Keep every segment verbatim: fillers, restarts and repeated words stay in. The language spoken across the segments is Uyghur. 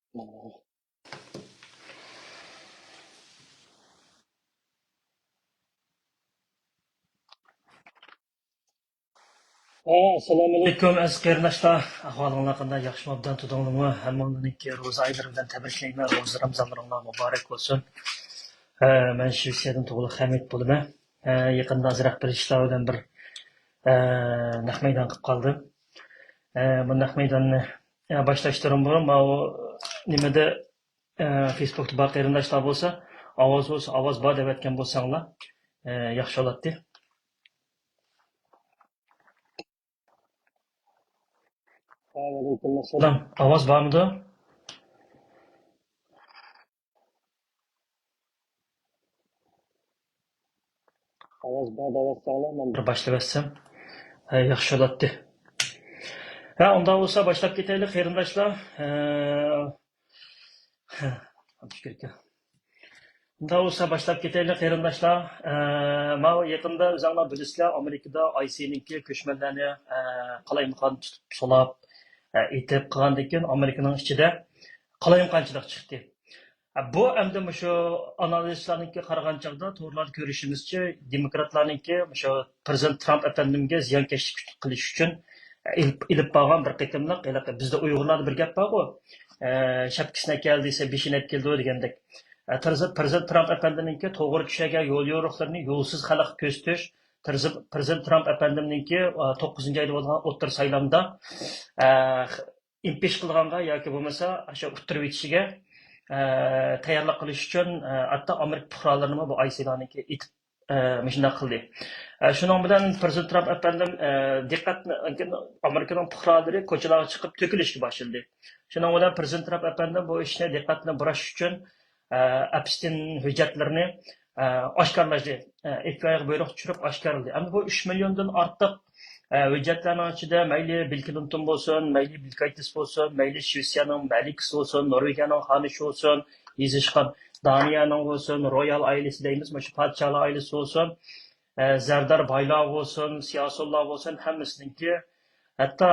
ئەسسالامۇ ئەلەيكۇم، ئەزىز قېرىنداشلار. ئەھۋالىڭلار قانداق؟ ياخشىمۇ؟ ئوبدان تۇردۇڭلارمۇ؟ ھەممىڭلارنىڭكى روزا ئايلىرى بىلەن تەبرىكلەيمەن. روزا رامزانلىرىڭلار مۇبارەك بولسۇن. ئە، مەن شىۋېتسىيەدىن تۇغلۇق ھەمىد بولىمەن. ئە، يېقىندا ئازراق بىر ئىشلار بىلەن بىر، ئە، نەق مەيدان قىلىپ قالدىم. ئە، بۇ نەق مەيداننى، ئە، باشلاشتىن بۇرۇن ماۋۇ نېمىدە، ئە، فېيسبۇكتا بار قېرىنداشلار بولسا، ئاۋاز بولسا، ئاۋاز بار دەۋەتكەن بولساڭلار، ئە، ياخشى بولاتتى. ۋەئەلەيكۇم ئەسسالام. ئاۋاز بارمىدۇ؟ ئاۋاز بار دەۋاتساڭلار، مەن بىر باشلىۋەتسەم، ھە، ياخشى بولاتتى. ھە، ئۇنداق بولسا باشلاپ كېتەيلى، قېرىنداشلار. ھە، ھە، ئۇنداق بولسا باشلاپ كېتەيلى، قېرىنداشلار. ھە، ماۋۇ يېقىندا ئۆزۈڭلار بىلىسىلەر، ئامېرىكىدا ئايسىنىڭكى كۆچمەنلەرنى، ھە، قالايمىقان تۇتۇپ، سولاپ، ھە، ئېتىپ قىلغاندىن كېيىن ئامېرىكىنىڭ ئىچىدە قالايمىقانچىلىق چىقتى. بۇ ئەمدى مۇشۇ ئانالىزچىلارنىڭكى قارىغان چاغدا، تورلاردا كۆرۈشىمىزچە، دېموكراتلارنىڭكى مۇشۇ پىرېزىدېنت ترامپ ئەپەندىمگە زىيانكەشلىك قىلىش ئۈچۈن ئېلىپ، ئېلىپ بارغان بىر قېتىملىق، ھېلىقى بىزدە ئۇيغۇرلاردا بىر گەپ بارغۇ، ئە، شەپكىسىنى ئەكەل دېسە، بېشىنى ئەكېلىدۇ دېگەندەك. ئە، پىرېزىدېنت، پىرېزىدېنت ترامپ ئەپەندىمنىڭكى توغرا چۈشەرگەن يول يورۇقلىرىنى يولسىز خەلققە كۆرسىتىش، پىرېزىدېنت، پىرېزىدېنت ترامپ ئەپەندىمنىڭكى، ئە، توققۇزىنچى ئايدا بولغان ئوتتۇرا سايلامدا، ئە، ئىمپىچ قىلغانغا ياكى بولمىسا ئاشۇ ئۇتتۇرۇۋېتىشىگە، ئە، تەييارلىق قىلىش ئۈچۈن، ئە، ھەتتا ئامېرىكا پۇقرالىرىنىمۇ بۇ ئايسىلارنىڭكى ئېتىپ، ئە، مۇشۇنداق قىلدى. ئە، شۇنىڭ بىلەن پىرېزىدېنت ترامپ ئەپەندىم، ئە، دىققەتنى، ئامېرىكىنىڭ پۇقرالىرى كوچىلارغا چىقىپ تۆكۈلۈشكە باشلىدى. شۇنىڭ بىلەن پىرېزىدېنت ترامپ ئەپەندىم بۇ ئىشنى دىققەتنى بۇراش ئۈچۈن، ئە، ئەپستىن ھۆججەتلىرىنى، ئە، ئاشكارىلاشنى، ئە، ئېف بى ئايغا بۇيرۇق چۈشۈرۈپ ئاشكارىلىدى. ئەمدى بۇ ئۈچ مىليوندىن ئارتۇق، ئە، ھۆججەتلەرنىڭ ئىچىدە مەيلى بىل كلىنتون بولسۇن، مەيلى بىل گېيتس بولسۇن، مەيلى شىۋېتسىيەنىڭ مەلىكىسى بولسۇن، نورۋېگىيەنىڭ خانىشى بولسۇن، يېزىشقان دانىيەنىڭ بولسۇن، رويال ئائىلىسى دەيمىز، مۇشۇ پادىشاھلار ئائىلىسى بولسۇن، ئە، زەردار بايلار بولسۇن، سىياسىيونلار بولسۇن، ھەممىسىنىڭكى، ھەتتا،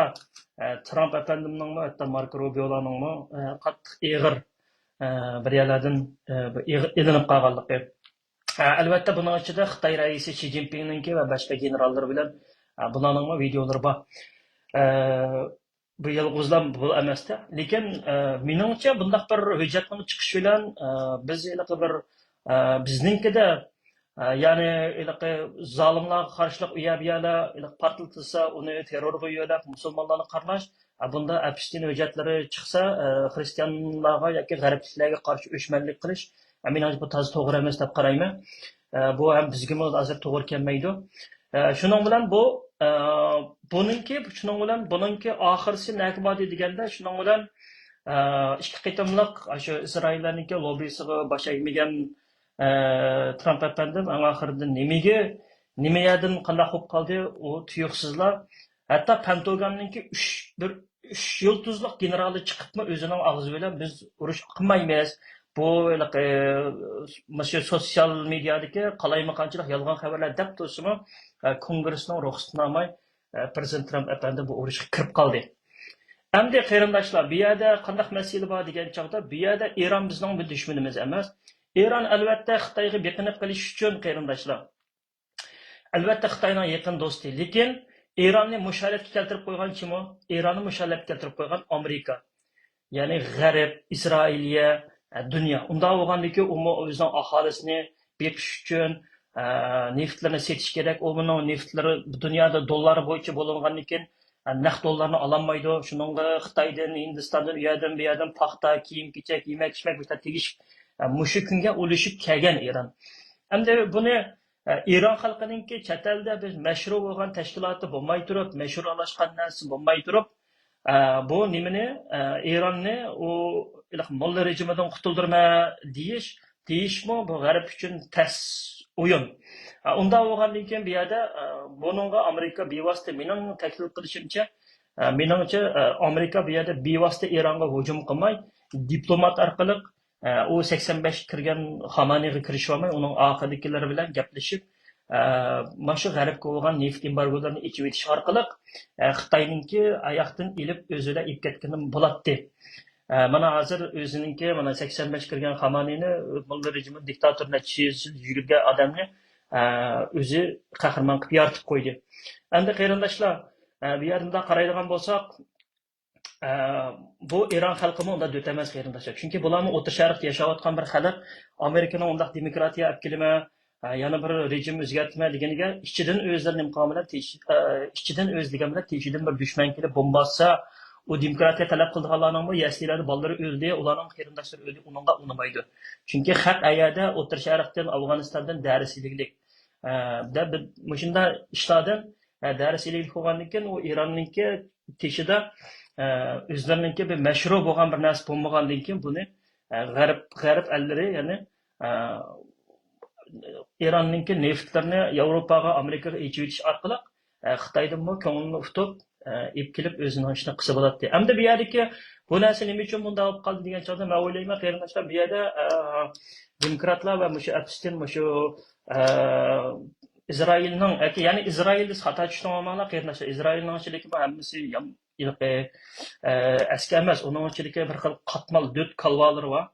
ئە، ترامپ ئەپەندىمنىڭمۇ، ھەتتا ماركو روبىيولارنىڭمۇ، ئە، قاتتىق ئېغىر، ئە، بىر يەرلەردىن، ئە، بىر ئېغىر ئېلىنىپ قالغانلىقى. ئە، ئەلۋەتتە، بۇنىڭ ئىچىدە خىتاي رەئىسى شى جىنپىڭنىڭكى ۋە باشقا گېنېراللىرى بىلەن، ئە، بۇلارنىڭمۇ ۋىدىيولىرى بار. ئە، بۇ يالغۇزلا بۇ ئەمەستە. لېكىن، ئە، مېنىڭچە، بۇنداق بىر ھۆججەتنىڭ چىقىشى بىلەن، ئە، بىز ھېلىقى بىر، ئە، بىزنىڭكىدە، ئە، يەنى ھېلىقى زالىملارغا قارشىلىق ئۇ يەر بۇ يەردە ھېلىقى پارتلىتىلسا، ئۇنى تېررورغا يۆلەپ، مۇسۇلمانلارنى قارىلاش، ئە، بۇندا ئەپستىن ھۆججەتلىرى چىقسا، ئە، خرىستىيانلارغا ياكى غەربلىكلەرگە قارشى ئۆچمەنلىك قىلىش، ئە، مېنىڭچە بۇ تازا توغرا ئەمەس دەپ قارايمەن. ئە، بۇ ھەم بىزگىمۇ ھازىر توغرا كەلمەيدۇ. ئە، شۇنىڭ بىلەن بۇ، ئە، بۇنىڭكى، شۇنىڭ بىلەن بۇنىڭكى ئاخىرسى نەگە باردى دېگەندە، شۇنىڭ بىلەن، ئە، ئىككى قېتىملىق شۇ ئىسرائىللارنىڭكى لوببىسىغا باش ئەگمىگەن، ئە، ترامپ ئەپەندىم ئەڭ ئاخىرىدا نېمىگە، نېمە يەردىن قانداق بولۇپ قالدى، ئۇ تۇيۇقسىزلا. ھەتتا پەنتوگاننىڭكى ئۈچ، بىر ئۈچ يۇلتۇزلۇق گېنېرالى چىقىپمۇ ئۆزىنىڭ ئاغزى بىلەن، بىز ئۇرۇش قىلمايمىز، بۇ ھېلىقى، مۇشۇ سوتسىيال مېدىيادىكى قالايمىقانچىلىق، يالغان خەۋەرلەر دەپ تۇرسىمۇ، ئە، كونگرېسنىڭ رۇخسىتىنى ئالماي، ئە، پىرېزىدېنت ترامپ ئەپەندى بۇ ئۇرۇشقا كىرىپ قالدى. ئەمدى قېرىنداشلار، بۇ يەردە قانداق مەسىلە بار دېگەن چاغدا، بۇ يەردە ئىران بىزنىڭ بىر دۈشمىنىمىز ئەمەس. ئىران ئەلۋەتتە خىتايغا بېقىنىپ قېلىش ئۈچۈن، قېرىنداشلار، ئەلۋەتتە، خىتاينىڭ يېقىن دوستى. لېكىن ئىراننى مۇشۇ ھالەتكە كەلتۈرۈپ قويغان كىم ئۇ؟ ئىراننى مۇشۇ ھالەتكە كەلتۈرۈپ قويغان ئامېرىكا. يەنى غەرب، ئىسرائىلىيە، ئە، دۇنيا. ئۇنداق بولغاندىكىن ئۇمۇ ئۆزىنىڭ ئاھالىسىنى بېقىش ئۈچۈن، ئە، نېفىتلىرىنى سېتىش كېرەك. ئۇ بۇنىڭ نېفىتلىرى دۇنيادا دوللار بويىچە بولۇنغاندىكىن، ئە، نەق دوللارنى ئالالمايدۇ. شۇنىڭغا خىتايدىن، ھىندىستاندىن، ئۇ يەردىن، بۇ يەردىن پاختا، كىيىم-كېچەك، يېمەك-ئىچمەك بۇ يەردە تېگىشىپ، ئە، مۇشۇ كۈنگە ئۇلىشىپ كەلگەن ئىران. ئەمدى بۇنى ئە، ئىران خەلقىنىڭكى چەت ئەلدە بىر مەشھۇر بولغان تەشكىلاتى بولماي تۇرۇپ، مەشھۇرلاشقان نەرسىسى بولماي تۇرۇپ، ئە، بۇ نېمىنى، ئە، ئىراننى ئۇ ھېلىقى موللا رېجىمىدىن قۇتۇلدۇرىمەن دېيىش، دېيىشمۇ بۇ غەرب ئۈچۈن تەس ئويۇن. ئە، ئۇنداق بولغاندىن كېيىن بۇ يەردە، ئە، بۇنىڭغا ئامېرىكا بىۋاسىتە، مېنىڭ تەھلىل قىلىشىمچە، ئە، مېنىڭچە، ئە، ئامېرىكا بۇ يەردە بىۋاسىتە ئىرانغا ھۇجۇم قىلماي، دىپلومات ئارقىلىق ئە، ئۇ سەكسەن بەشكە كىرگەن خامانىغا كىرىشىۋالماي، ئۇنىڭ ئارقىدىكىلەر بىلەن گەپلىشىپ، ئە، مانا شۇ غەربكە بولغان نېفىت ئېمبارگولىرىنى ئېچىۋېتىش ئارقىلىق، ئە، خىتاينىڭكى ئاياقتىن ئېلىپ ئۆزى بىلەن ئېلىپ كەتكىنىمۇ بولاتتى. ئە، مانا ھازىر ئۆزىنىڭكى، مانا سەكسەن بەش كىرگەن خامانىنى، موللا رېجىمى دىكتاتور نەچچە يۈز يىل يۈرگەن ئادەمنى، ئە، ئۆزى قەھرىمان قىلىپ يارىتىپ قويدى. ئەمدى قېرىنداشلار، ئە، بۇ يەردە مۇنداق قارايدىغان بولساق، ئە، بۇ ئىران خەلقىمۇ ئۇنداق دۆت ئەمەس، قېرىنداشلار. چۈنكى بۇلارمۇ ئوتتۇرا شەرقتە ياشاۋاتقان بىر خەلق. ئامېرىكىنىڭ ئۇنداق دېموكراتىيە ئەپ كېلىمە، ئە، يەنە بىر رېجىم ئۆزگەرتمە دېگىنىگە ئىچىدىن ئۆزلىرى نېمە قىلغان بىلەن تېش-، ئە، ئىچىدىن ئۆزى دېگەن بىلەن تېشىدىن بىر دۈشمەن كېلىپ بومبا ئاتسا، ئۇ دېموكراتىيە تەلەپ قىلىدىغانلارنىڭمۇ يەسلىلەردە بالىلىرى ئۆلدى، ئۇلارنىڭ قېرىنداشلىرى ئۆلدى، ئۇنىڭغا ئۇنىمايدۇ. چۈنكى خەق ئەيەردە ئوتتۇرا شەرقتىن، ئافغانىستاندىن دەرس ئېلىگلىك. ئە، دە بىر مۇشۇنداق ئىشلاردىن، ئە، دەرس ئېلىگلىك بولغاندىن كېيىن، ئۇ ئىراننىڭكى تېشىدا، ئە، ئۆزلىرىنىڭكى بىر مەشرۇ بولغان بىر نەرسە بولمىغاندىن كېيىن، بۇنى، ئە، غەرب، غەرب ئەللىرى، يەنى، ئە، ئىراننىڭكى نېفىتلىرىنى ياۋروپاغا، ئامېرىكىغا ئېچىۋېتىش ئارقىلىق، ئە، خىتايدىنمۇ كۆڭلىنى ئۇتۇپ، ئە، ئېلىپ كېلىپ ئۆزىنىڭ ئىشىنى قىلسا بولاتتى. ئەمدى بۇ يەردىكى بۇ نەرسە نېمە ئۈچۈن بۇنداق بولۇپ قالدى دېگەن چاغدا، مەن ئويلايمەن، قېرىنداشلار، بۇ يەردە، ئە، دېموكراتلار ۋە مۇشۇ ئەپستىن، مۇشۇ، ئە، ئىسرائىلنىڭ، ياكى، يەنى ئىسرائىل دېسە خاتا چۈشىنىۋالماڭلار، قېرىنداشلار. ئىسرائىلنىڭ ئىچىدىكى بۇ ھەممىسى يام-، ھېلىقى، ئە، ئەسكەر ئەمەس، ئۇنىڭ ئىچىدىكى بىر خىل قاتمال دۆت كالۋالىرى بار.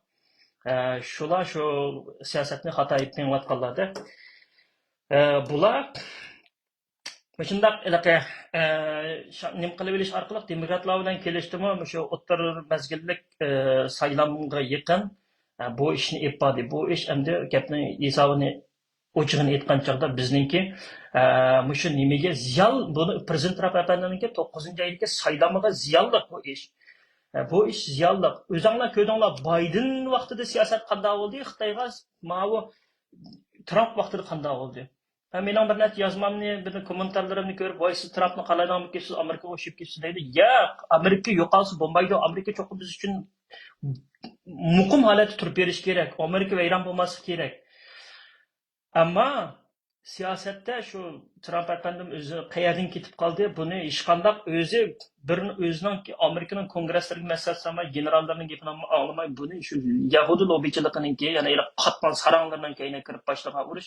ئە، شۇلار شۇ سىياسەتنى خاتا ئېلىپ مېڭىۋاتقانلار-دە. ئە، بۇلار مۇشۇنداق ھېلىقى، ئە، شا-، نېمە قىلىۋېلىش ئارقىلىق دېموكراتلار بىلەن كېلىشتىمۇ، مۇشۇ ئوتتۇرا مەزگىللىك، ئە، سايلامغا يېقىن، ئە، بۇ ئىشنى ئېلىپ باردى. بۇ ئىش ئەمدى گەپنىڭ ھېسابىنى، ئوچۇقىنى ئېيتقان چاغدا بىزنىڭكى، ئە، مۇشۇ نېمىگە زىيان، بۇنى پىرېزىدېنت ترامپ ئەپەندىنىڭكى توققۇزىنچى ئايدىكى سايلامىغا زىيانلىق بۇ ئىش. ئە، بۇ ئىش زىيانلىق. ئۆزۈڭلار كۆردۈڭلار، بايدېن ۋاقتىدا سىياسەت قانداق بولدى؟ خىتايغا ماۋۇ ترامپ ۋاقتىدا قانداق بولدى؟ ھە، مېنىڭ بىر نەچچە يازمامنى، بىر كوممېنتارلىرىمنى كۆرۈپ، ۋاي، سىز ترامپنى قالايدىغانمىكىنسىز، ئامېرىكىغا ئوخشىشىپ كېتىپسىز دەيدۇ. ياق، ئامېرىكا يوقالسا بولمايدۇ. ئامېرىكا چوقۇم بىز ئۈچۈن مۇقىم ھالەتتە تۇرۇپ بېرىشى كېرەك. ئامېرىكا ۋەيران بولماسلىقى كېرەك. ئەمما سىياسەتتە شۇ ترامپ ئەپەندىم ئۆزى قەيەردىن كېتىپ قالدى، بۇنى ھېچقانداق ئۆزى بىر ئۆزىنىڭ ئامېرىكىنىڭ كونگرېسلىرىغا مەسلىھەت سالماي، گېنېراللارنىڭ گېپىنى ئاڭلىماي، بۇنى شۇ يەھۇدىي لوببىچىلىقىنىڭكى، يەنە ھېلىقى قاتمال ساراڭلىرىنىڭ كەينىگە كىرىپ باشلىغان ئۇرۇش.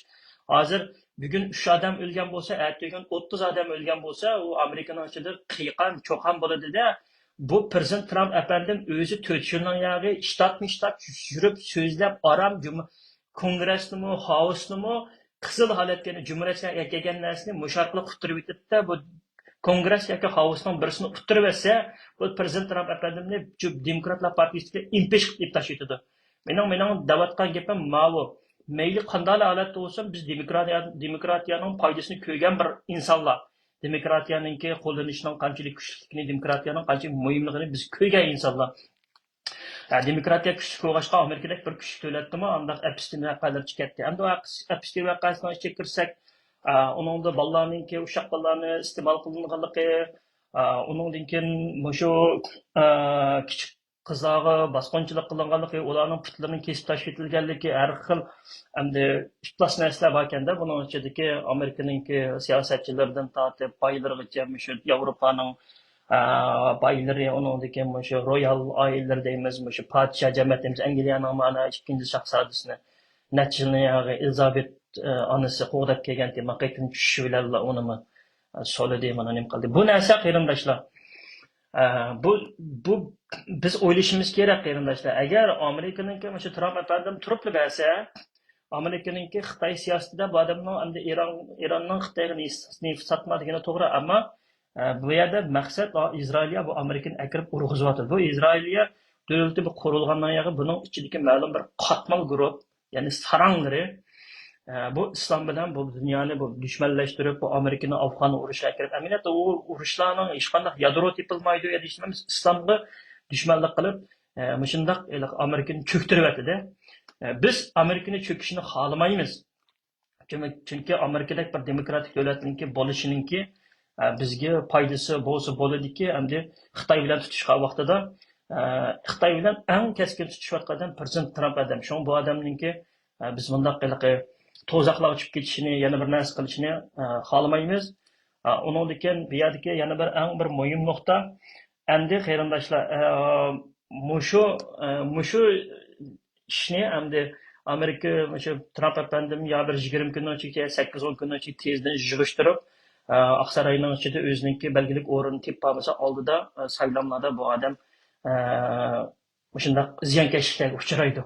ھازىر بۈگۈن ئۈچ ئادەم ئۆلگەن بولسا، ئەتىگۈن ئوتتۇز ئادەم ئۆلگەن بولسا، ئۇ ئامېرىكىنىڭ ئىچىدە قىيقان، چوقان بولىدۇ-دە. بۇ پىرېزىدېنت ترامپ ئەپەندىم ئۆزى تۆت يىلنىڭ ياغى شتاتمۇ شتات يۈرۈپ سۆزلەپ، ئارام جۇم-، كونگرېسنىمۇ، خائوسنىمۇ قىزىل ھالەتكە، يەنى جۇمھۇرىيەتچىلەر ئەكەلگەن نەرسىنى مۇشۇ ئارقىلىق قۇتۇرۇۋېتىپتۇ. بۇ كونگرېس ياكى خائوسنىڭ بىرسىنى ئۇتتۇرۇۋەتسە، بۇ پىرېزىدېنت ترامپ ئەپەندىمنى جۇ-، دېموكراتلار پارتىيىسىگە ئىمپىچ قىلىپ ئېلىپ تاشلىۋېتىدۇ. مېنىڭ، مېنىڭ دەۋاتقان گېپىم ماۋۇ. مەيلى قانداقلا ھالەتتە بولسۇن، بىز دېموكراتىيە، دېموكراتىيەنىڭ پايدىسىنى كۆرگەن بىر ئىنسانلار. دېموكراتىيەنىڭكى قوللىنىشنىڭ قانچىلىك كۈچلۈكلۈكىنى، دېموكراتىيەنىڭ قانچىلىك مۇھىملىقىنى بىز كۆرگەن ئىنسانلار. ھە، دېموكراتىيە كۈچلۈك بولغاچقا، ئامېرىكىدەك بىر كۈچلۈك دۆلەتتىمۇ ئانداق ئەپستىن ۋەقەلەر چىقاتتى. ئەمدى ئۇ ئەپستىن ۋەقەسىنىڭ ئىچىگە كىرسەك، ئە، ئۇنىڭدا بالىلارنىڭكى، ئۇششاق بالىلارنى ئىستېمال قىلىنغانلىقى، ئە، ئۇنىڭدىن كېيىن مۇشۇ، ئە، كىچىك قىزلارغا باسقۇنچىلىق قىلىنغانلىقى، ئۇلارنىڭ پۇتلىرىنىڭ كېسىپ تاشلىۋېتىلگەنلىكى، ھەر خىل ئەمدى ئىپلاس نەرسىلەر باركەندە، بۇنىڭ ئىچىدىكى ئامېرىكىنىڭكى سىياسەتچىلىرىدىن تارتىپ بايلىرىغىچە، مۇشۇ ياۋروپانىڭ، ئە، بايلىرى، ئۇنىڭدىن كېيىن مۇشۇ رويال ئائىلىلىرى دەيمىز، مۇشۇ پادىشاھ جەمەت دەيمىز، ئەنگلىيەنىڭ مانا ئىككىنچى شاھزادىسىنى نەچچە يىلنى ياغى ئېلىزابېت، ئە، ئانىسى قوغداپ كەلگەنتى، ماقىتىن چۈشۈشى بىلەنلا ئۇنىمۇ، ئە، سولىدى، مانا نېمە قىلدى. بۇ نەرسە، قېرىنداشلار، ئە، بۇ، بۇ بىز ئويلىشىمىز كېرەك، قېرىنداشلار. ئەگەر ئامېرىكىنىڭكى مۇشۇ ترامپ ئەپەندىم تۇرۇپلا بەرسە، ئامېرىكىنىڭكى خىتاي سىياسىتىدە بۇ ئادەمنىڭ ئەمدى ئىران، ئىراننىڭ خىتايغا نېفىت، نېفىت ساتما دېگىنى توغرا، ئەمما، ئە، بۇ يەردە مەقسەت، ئا، ئىسرائىلىيە بۇ ئامېرىكىنى ئەكىرىپ ئۇرغۇزۇۋاتىدۇ. بۇ ئىسرائىلىيە دۆلىتى بۇ قۇرۇلغاندىن ياغى بۇنىڭ ئىچىدىكى مەلۇم بىر قاتمال گۇرۇھ، يەنى ساراڭلىرى، ئە، بۇ ئىسلام بىلەن بۇ دۇنيانى بۇ دۈشمەنلەشتۈرۈپ، بۇ ئامېرىكىنى ئافغان ئۇرۇشىغا ئەكىرىپ، ئەمەلىيەتتە ئۇ ئۇرۇشلارنىڭ ھېچقانداق يادرو تېپىلمايدۇ، يا دېيىشمەمىز ئىسلامغا دۈشمەنلىك قىلىپ، ئە، مۇشۇنداق ھېلىقى ئامېرىكىنى چۆكتۈرۈۋەتتى-دە. ئە، بىز ئامېرىكىنى چۆكۈشىنى خالىمايمىز. چۈنكى، چۈنكى ئامېرىكىدەك بىر دېموكراتىك دۆلەتنىڭكى بولۇشىنىڭكى، ئە، بىزگە پايدىسى بولسا بولىدىكى، ئەمدى خىتاي بىلەن تۇتۇشقان ۋاقتىدا، ئە، خىتاي بىلەن ئەڭ كەسكىن تۇتۇشۇۋاتقان ئادەم پىرېزىدېنت ترامپ ئادەم. شۇڭا بۇ ئادەمنىڭكى، ئە، بىز مۇنداق ھېلىقى توزاقلارغا چۈشۈپ كېتىشىنى، يەنە بىر نەرسە قىلىشىنى، ئە، خالىمايمىز. ئە، ئۇنىڭدىن كېيىن بۇ يەردىكى يەنە بىر ئەڭ بىر مۇھىم نۇقتا، ئەمدى قېرىنداشلار، ئە، مۇشۇ، ئە، مۇشۇ ئىشنى ئەمدى ئامېرىكا، مۇشۇ ترامپ ئەپەندىم يا بىر يىگىرمە كۈننىڭ ئىچىگە، سەككىز ئون كۈننىڭ ئىچىگە تېزدىن يىغىشتۇرۇپ، ئە، ئاقساراينىڭ ئىچىدە ئۆزىنىڭكى بەلگىلىك ئورنىنى تېپىپ بارمىسا، ئالدىدا، ئە، سايلاملاردا بۇ ئادەم، ئە، مۇشۇنداق زىيانكەشلىكلەرگە ئۇچرايدۇ.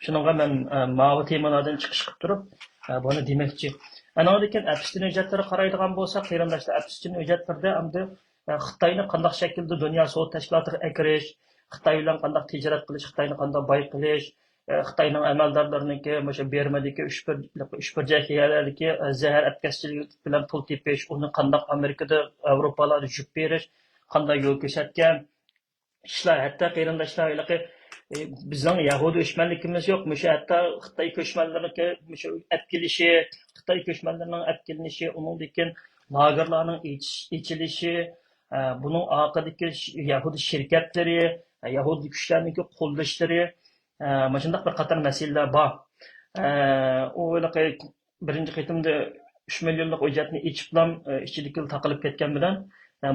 شۇنىڭغا مەن، ئە، ماۋۇ تېمىلاردىن چىقىش قىلىپ تۇرۇپ، ئە، بۇنى دېمەكچى. ئانىڭدىن كېيىن ئەپستىن ھۆججەتلىرىگە قارايدىغان بولساق، قېرىنداشلار، ئەپستىن ھۆججەتلىرىدە ئەمدى، ئە، خىتاينى قانداق شەكىلدە دۇنيا سودا تەشكىلاتىغا ئەكىرىش، خىتاي بىلەن قانداق تىجارەت قىلىش، خىتاينى قانداق باي قىلىش، ئە، خىتاينىڭ ئەمەلدارلىرىنىڭكى مۇشۇ بىرمىدىكى ئۈچ بۇر-، ئۈچ بۇرجەك يەرلەردىكى، ئە، زەھەر ئەتكەسچىلىك بىلەن پۇل تېپىش، ئۇنى قانداق ئامېرىكىدا، ئاۋروپالاردا يۈك بېرىش، قانداق يول كۆرسەتكەن، ئىشلار، ھەتتا قېرىنداشلار، ھېلىقى، ئى، بىزنىڭ يەھۇدىي ئۆچمەنلىكىمىز يوق. مۇشۇ ھەتتا خىتاي كۆچمەنلىرىنىڭكى مۇشۇ ئەپ كېلىشى، خىتاي كۆچمەنلىرىنىڭ ئەپ كېلىنىشى، ئۇنىڭدىن كېيىن لاگېرلارنىڭ ئېچىش-، ئېچىلىشى، ئە، بۇنىڭ ئارقىدىكى ش-، يەھۇدىي شىركەتلىرى، ئە، يەھۇدىي كۈچلەرنىڭكى قوللىشلىرى، ئە، مۇشۇنداق بىر قاتار مەسىلىلەر بار. ئە، ئۇ ھېلىقى بىرىنچى قېتىمدا ئۈچ مىليونلۇق ھۆججەتنى ئېچىپلام، ئىچىدىكى تاقىلىپ كەتكەن بىلەن،